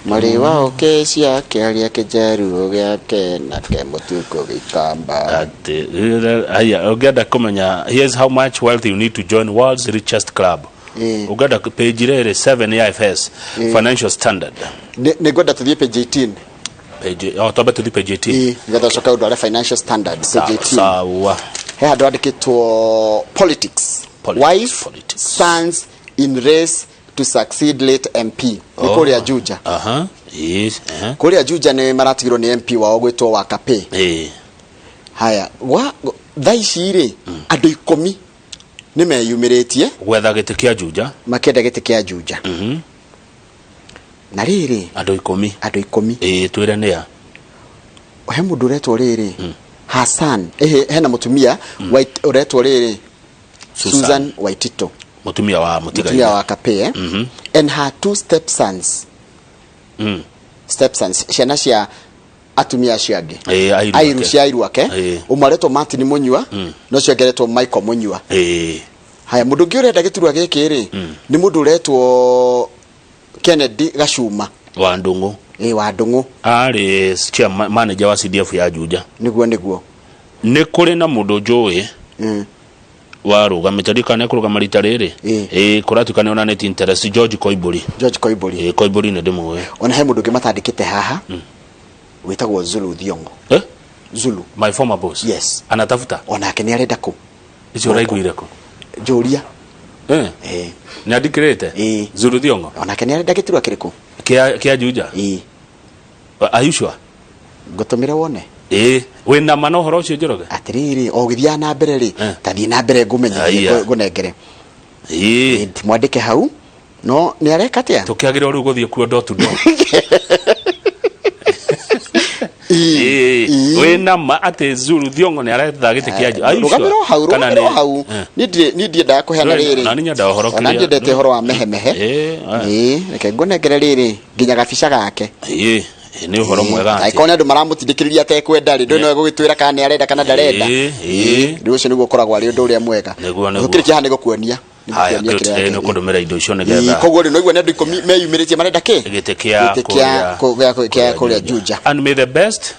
Mwarĩ wa ũke ciake arĩa kĩnjaruo gĩake nake mũtukũ gĩkamba. Atĩ haya, ũngĩenda kũmenya, here's how much wealth you need to join world's richest club. Ũngĩenda page rĩrĩ 7 ya FS, Financial Standard. Nĩ ngwenda tũthiĩ page 18. Page, oh, twambe tũthiĩ page 18. Ĩĩ, nĩgetha ũcoke ũndware Financial Standard page 18. Sawa. He handũ handĩkĩtwo politics. Politics, Wife stands in race to succeed late MP. Nĩ kũrĩa Juja. Aha, yes, aha. Kũrĩa Juja nĩ maratigirwo nĩ MP wao gwĩtwo Wakape. Haya, gwa thaa ici rĩ, andũ 10 nĩ meyumĩrĩtie gwetha gĩtĩ kĩa Juja. Makĩenda gĩtĩ kĩa Juja. Na rĩrĩ, andũ 10. Andũ 10. Ĩĩ, twĩre nĩa. He mũndũ ũretwo rĩrĩ Hassan, hena mũtumia ũretwo rĩrĩ Susan. Susan Waitito. Mũtumia wa mũtigaire. Mũtumia wa Kape, eh? And her two stepsons. Stepsons, ciana cia atumia acio angĩ Ĩĩ, airu airu ake. cia airu ake Ĩĩ. ũmwe aretwo Martin Mũnyua na ũcio ũngĩ aretwo Michael Mũnyua Ĩĩ. haya mũndũ ũngĩ ũrenda gĩturwa gĩkĩ rĩ nĩ mũndũ ũretwo Kennedy Gacuma wa ndũng'ũ ĩĩ wa Ndũng'ũ arĩ chairman manager wa CDF ya Juja nĩguo nĩguo nĩ kũrĩ na mũndũ njũĩ warũgamĩte ndikana kũrũgama rita rĩrĩ ĩĩ kũratuĩka nĩ onanĩtie interest George Koimbũri George Koimbũri ĩĩ Koimbũri nĩ ndĩmũĩ ona he mũndũ ũngĩ matandĩkĩte haha wĩtagwo Zulu Thiong'o eh? Zulu my former boss yes anatafuta onake nĩ arenda kũ icio ũraiguire kũ njũria eh eh nĩ andikĩrĩte ĩĩ Zulu Thiong'o onake nĩ arenda gĩturwa kĩrĩkũ kĩa kĩa Juja ĩĩ are you sure ngũtũmĩre wone ĩĩ wĩna ma na ũhoro ũcio Njoroge atĩrĩrĩ o ũgĩthiaga na mbere rĩ ta thiĩ na mbere ngũmenyithie Aya. ngũnengere ĩĩ mwandĩke hau no nĩ areka atĩa tũkĩagĩrĩrwo rĩu gũthiĩ kuo door to door Ĩĩ, wĩna ma atĩ Zulu Thiong'o nĩ aretha gĩtĩ kĩa Ju- Are you sure? rũgamĩrwo hau Kana rũgamĩrwo nĩ- hau Eh. niĩ ndirĩ- niĩ ndiendaga kũheana Rĩu, rĩrĩ na niĩ nyendaga ũhoro ona kĩrĩa- ndiendete ũhoro wa mehemehe Ĩĩ, aya. ĩĩ reke ngũnengere rĩrĩ nginya gabica gake Ĩĩ, ĩĩ, nĩ ũhoro mwega atĩ. angĩkorwo nĩ andũ maramũtindĩkĩrĩria atekwenda rĩ ndũĩ nowe gũgĩtwĩra kana nĩ arenda kana ndarenda Ĩĩ, ĩĩ. rĩu ũcio nĩguo ũkoragwo arĩ ũndũ ũrĩa mwega Nĩguo, nĩguo. ũkĩrĩkia haha nĩ gũkuonia Haya, Nĩgũkuonia good. kĩrĩa Ĩĩ, gĩake. nĩ ũkũndũmĩra indo icio Ĩĩ, nĩgetha koguo rĩ noigua nĩ andũ ikũmi meyumĩrĩtie marenda kĩ gĩtĩ kĩa gĩtĩ kĩa kũrĩa- kũ- kĩa kũrĩa Juja and may the best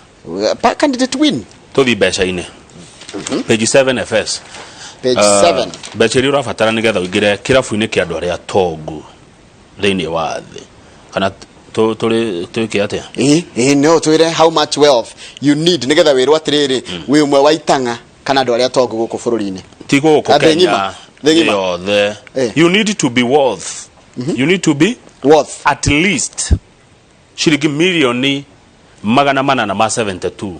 Pa- candidate win tũthiĩ mbeca-inĩ page 7 fs Page 7. mbeca iria ũrabatara nĩgetha ũingĩre kĩrabu-inĩ kĩa andũ arĩa tongu thĩinĩ wa thĩ kana tũrĩ twĩke atĩa ĩĩ ĩĩ no twĩre how much wealth you need nĩgetha wĩrwo atĩrĩrĩ wĩ ũmwe wa itang'a kana andũ arĩa tongu gũkũ bũrũri-inĩ ti gũkũ Ah, thĩ Kenya ng'ima, thĩ ng'ima. yothe you need to be worth you need to be worth at least ciringi mirioni magana manana ma 72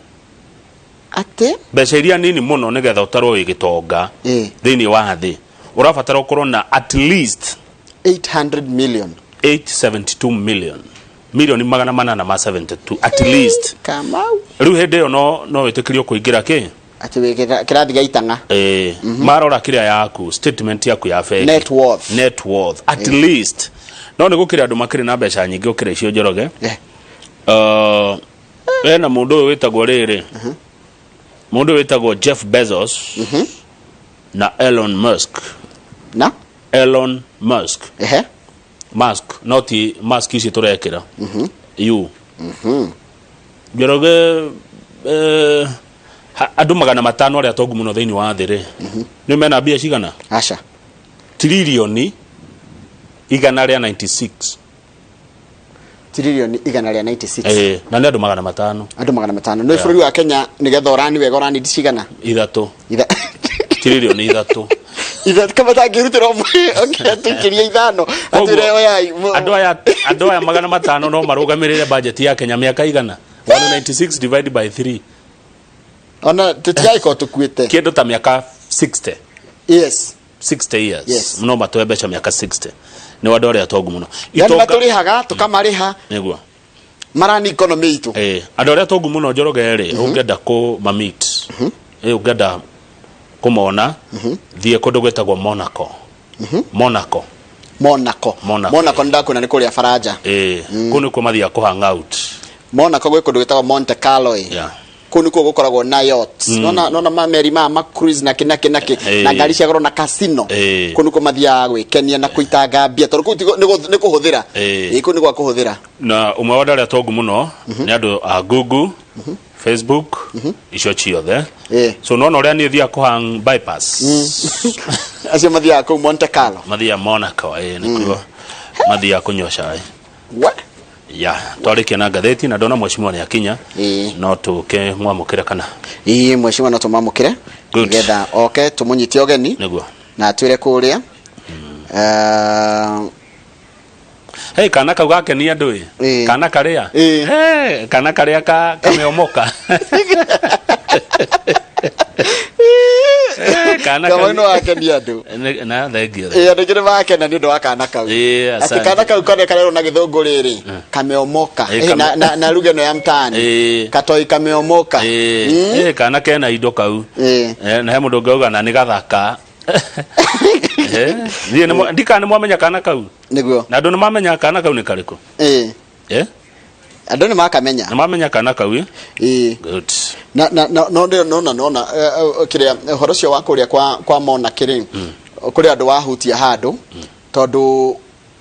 atĩ mbeca iria nini mũno nĩgetha ũtarwo wĩ gĩtonga thĩinĩ wa thĩ ũrabatara ũkorwo na at least 800 million 872 million milioni magana manana ma 72 at least Kamau rĩu hĩndĩ ĩyo no no wĩtĩkĩrio kũingĩra kĩ atĩ wĩ kĩrathi gĩa itang'a eh marora kĩrĩa yaku statement yaku ya bengi Net worth. net worth at least no nĩ gũkĩrĩ andũ makĩrĩ na mbeca nyingĩ gũkĩra icio Njoroge yeah. Hena mũndũ ũyũ wĩtagwo rĩrĩ mũndũ ũyũ wĩtagwo Jeff Bezos na Elon Musk na Elon Musk ehe mask no ti mask ici tũrekĩra you Njoroge eh, andũ 500 arĩa atongu mũno thĩinĩ wa thĩ rĩ nĩ mena mbia cigana aca tiririoni 196 tiririoni 196 eh, na nĩ andũ 500 andũ 500 nĩ Yeah. bũrũri wa Kenya nĩgetha ũrani wega ũrani cigana ithatũ Itha- tiririoni ithatũ ithatũ kama tangĩrutĩra ũmwe atũikĩrie ithano atwĩre oyai andũ aya andũ aya 500 no marũgamĩrĩre bajeti ya Kenya mĩaka igana 196 divided by 3 ona tũtigagĩkorwo tũkuĩte kĩndũ ta mĩaka 60 yes 60 years Yes. no matoe mbeca mĩaka 60 nĩ andũ arĩa atongu mũno yani Itonga- matũrĩhaga tũkamarĩha nĩguo marani economy itũ Eh, andũ arĩa atongu mũno Njoroge rĩ ũngĩenda kũmamit ũngĩenda kũmona thiĩ kũndũ gwĩtagwo Monaco Monaco Monaco Monaco Monaco nĩ ndakuona nĩ kũrĩa Faranja eh kũu nĩkuo mathiaga kũ hang out Monaco gwĩ kũndũ gwĩtagwo Monte Carlo ĩ yeah. kũu nĩkuo gũkoragwo na yachts nona nona mameri maya ma cruise na kĩ na kĩ na kĩ Eh. na ngari cia goro na casino Eh. kũu nĩkuo mathiaga gwĩkenia na kũitanga mbia tondũ kũu tiguo- nĩ kũhũthĩra Eh. Ĩ, kũu nĩ gwa kũhũthĩra na ũmwe wa andũ arĩa atongu mũno nĩ andũ a Google Facebook icio ciothe Eh. so nona ũrĩa niĩ thiaga kũhang bypass acio mathiaga kũu Monte Carlo mathiaga Monaco ĩ nĩkuo mathiaga kũnyua cai What? ya twarĩkia na ngathĩti na ndona mheshimiwa nĩ akinya Ĩĩ. no tũke mwamũkĩre kana ĩĩ mheshimiwa no tũmamũkĩre Good. nĩgetha oke tũmũnyite ũgeni nĩguo na atwĩre kũrĩa Eh, hey kana kau gakenia andũ ĩ kana karĩa hey, kana karĩa ka kameomoka Eh, kana Kamau kau- no akenia andũ Nĩ- na thengio ĩĩ andũ aingĩ nĩ makena nĩ ũndũ wa kana kau Ĩĩ, atĩ asante. kana kau karĩa karerwo na gĩthũngũ rĩrĩ kameomoka Ĩĩ, Ĩĩ, kame- na, na, na lugha ĩno ya mtaani Ĩĩ. katoi kameomoka Ĩĩ, ĩĩ, kana kena indo kau Ĩĩ. Eh, na he mũndũ ũngĩauga na nĩ gathaka Eh, niĩ nĩ mwa- ndikana nĩ mwamenya kana kau nĩguo na andũ nĩ mamenya kana kau nĩ karĩkũ Ĩĩ. Eh? Andũ nĩ makamenya. Nĩ mamenya kana kau ĩ? Ĩĩ. Good. Na na na no no no no na kĩrĩa ũhoro ũcio wa kũrĩa kwa kwa monarchy rĩ, kũrĩ andũ wahutia handũ, tondũ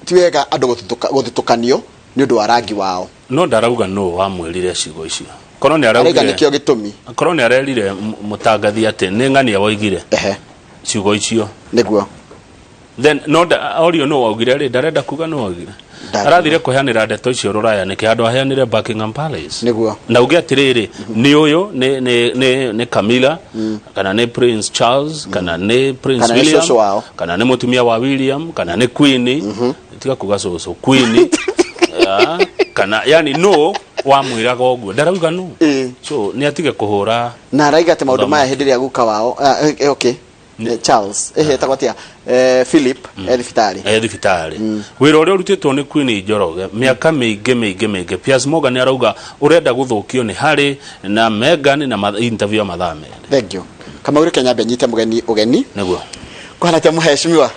ti wega andũ gũthutũkanio nĩ ũndũ wa rangi wao. No ndarauga nũ wamwĩrire ciugo icio. Korwo nĩ arauga araugire nĩkĩo gĩtũmi. Korwo nĩ arerire mũtangathi atĩ nĩ ng'ania woigire ciugo icio. Nĩguo. Then no orio nũ waugire rĩ, ndarenda kuga nũ waugire. Arathire kũheanĩra ndeto icio rũraya nĩkĩ handũ aheanĩre Buckingham Palace? Nĩguo. Na uge atĩrĩrĩ, nĩ ũyũ nĩ Camilla, kana nĩ Prince Charles, kana nĩ Prince Kana nĩ William, cũcũ wao. kana nĩ mũtumia wa William, kana nĩ Queen, tiga kuga cũcũ, Queen. Ah, kana yani no wamwĩraga ũguo, ndarauga no. So nĩ atige kũhũra. Na araiga atĩ maũndũ Thoma. maya hĩndĩ ĩrĩa guka wao, okay, Charles, etagwo atĩa, Philip, e thibitarĩ. E thibitarĩ. Wĩra ũrĩa ũrutĩtwo nĩ Queen Njoroge mĩaka mĩingĩ mĩingĩ mĩingĩ, Piers Morgan arauga ũrenda gũthũkio nĩ Harry na Meghan na interview ya mathaa merĩ. Thank you. Kamau, reke nyambe nyite mũgeni ũgeni. Nĩguo. Kũhana atĩa, mũheshimiwa?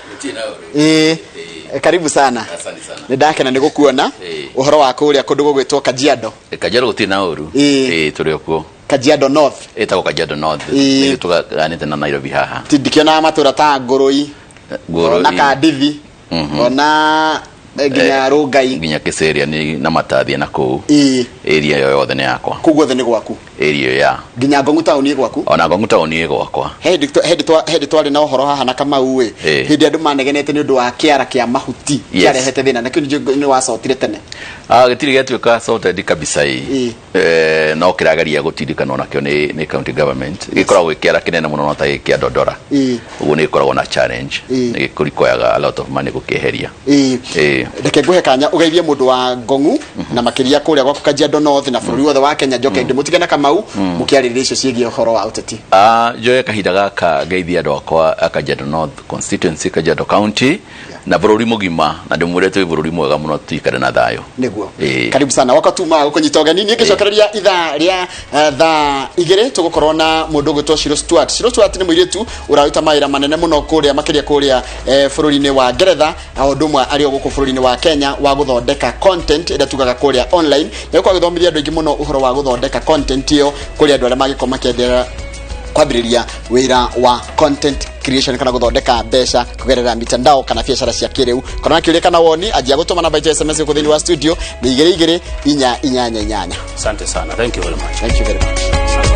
Ĩĩ, karibu sana. Asante sana. Nĩ ndakena nĩ gũkuona. Ũhoro wa kũrĩa kũndũ gũgwĩtwo Kajiado? Kajiado gũtirĩ na ũru. Ĩĩ, tũrĩ o kuo. Kajiado North. Ĩtagwo Kajiado North. Nĩ tũgayanĩte na Nairobi haha. Ti ndikĩonaga matũra ta Ngũrũi, Ngũrũi. ona Kandithi, ona nginya Rũngai. Nginya Kĩceria nĩ na Matathia na kũu. Area ĩyo yothe nĩ yakwa. Kũu guothe nĩ gwaku? Area ĩyo ya. Nginya Ngongu taũni ĩ gwaku? Ona Ngongu taũni ĩ gwakwa. Hĩndĩ twarĩ na ũhoro haha na Kamau ĩ, hĩndĩ andũ manegenete nĩ ũndũ wa kĩara kĩa mahuti kĩarehete thĩna, nakĩo nĩ wacotire tene. Ah, gĩtirĩ gĩatuĩka sorted kabisa ĩ. No kĩrageria gũtindikanwo nakĩo nĩ county government. Gĩkoragwo gĩ kĩara kĩnene mũno, no ta gĩ kĩa Dondora. Ũguo nĩ gĩkoragwo na challenge. Nĩ gĩkũrikoyaga a lot of money gũkĩeheria. Reke ngũhe kanya ũgeithie mũndũ wa Ngongu na makĩria kũrĩa gwaku Kajiado North na bũrũri wothe wa Kenya, njoke ndĩmũtige na Kamau mũkĩarĩrĩria icio ciĩgiĩ ũhoro wa ũteti. Ah, njoe kahinda gaka ngeithie andũ akwa a Kajiado North constituency, Kajiado County na bũrũri mũgima, na ndĩmwĩre twĩ bũrũri mwega mũno, tuikare na thayũ. Nĩguo. Ĩĩ. Karibu sana waka tuma gũkũnyita ũgeni. Niĩ ngĩcokereria ithaa rĩa thaa 2 tũgũkorwo na mũndũ ũgwĩtwo Shiro Stuart. Shiro Stuart nĩ mũirĩtu ũraruta mawĩra manene mũno kũrĩa, makĩria kũrĩa bũrũri-inĩ wa Ngeretha, na ũndũ ũmwe arĩ o gũkũ bũrũri-inĩ wa Kenya wa gũthondeka content ĩrĩa tugaga kũrĩa online, na gũkorwo agĩthomithia andũ aingĩ mũno ũhoro wa gũthondeka content ĩyo kũrĩ andũ arĩa mangĩkorwo makĩenderera kwambĩrĩria wĩra wa content creation kana gũthondeka mbeca kũgerera mitandao kana biacara cia kĩrĩu. Kana na kĩũria kana woni, anjia gũtũma namba itũ ya SMS gũkũ thĩinĩ wa studio nĩ 2 2 4 8 8. Asante sana, thank you very much. Thank you very much.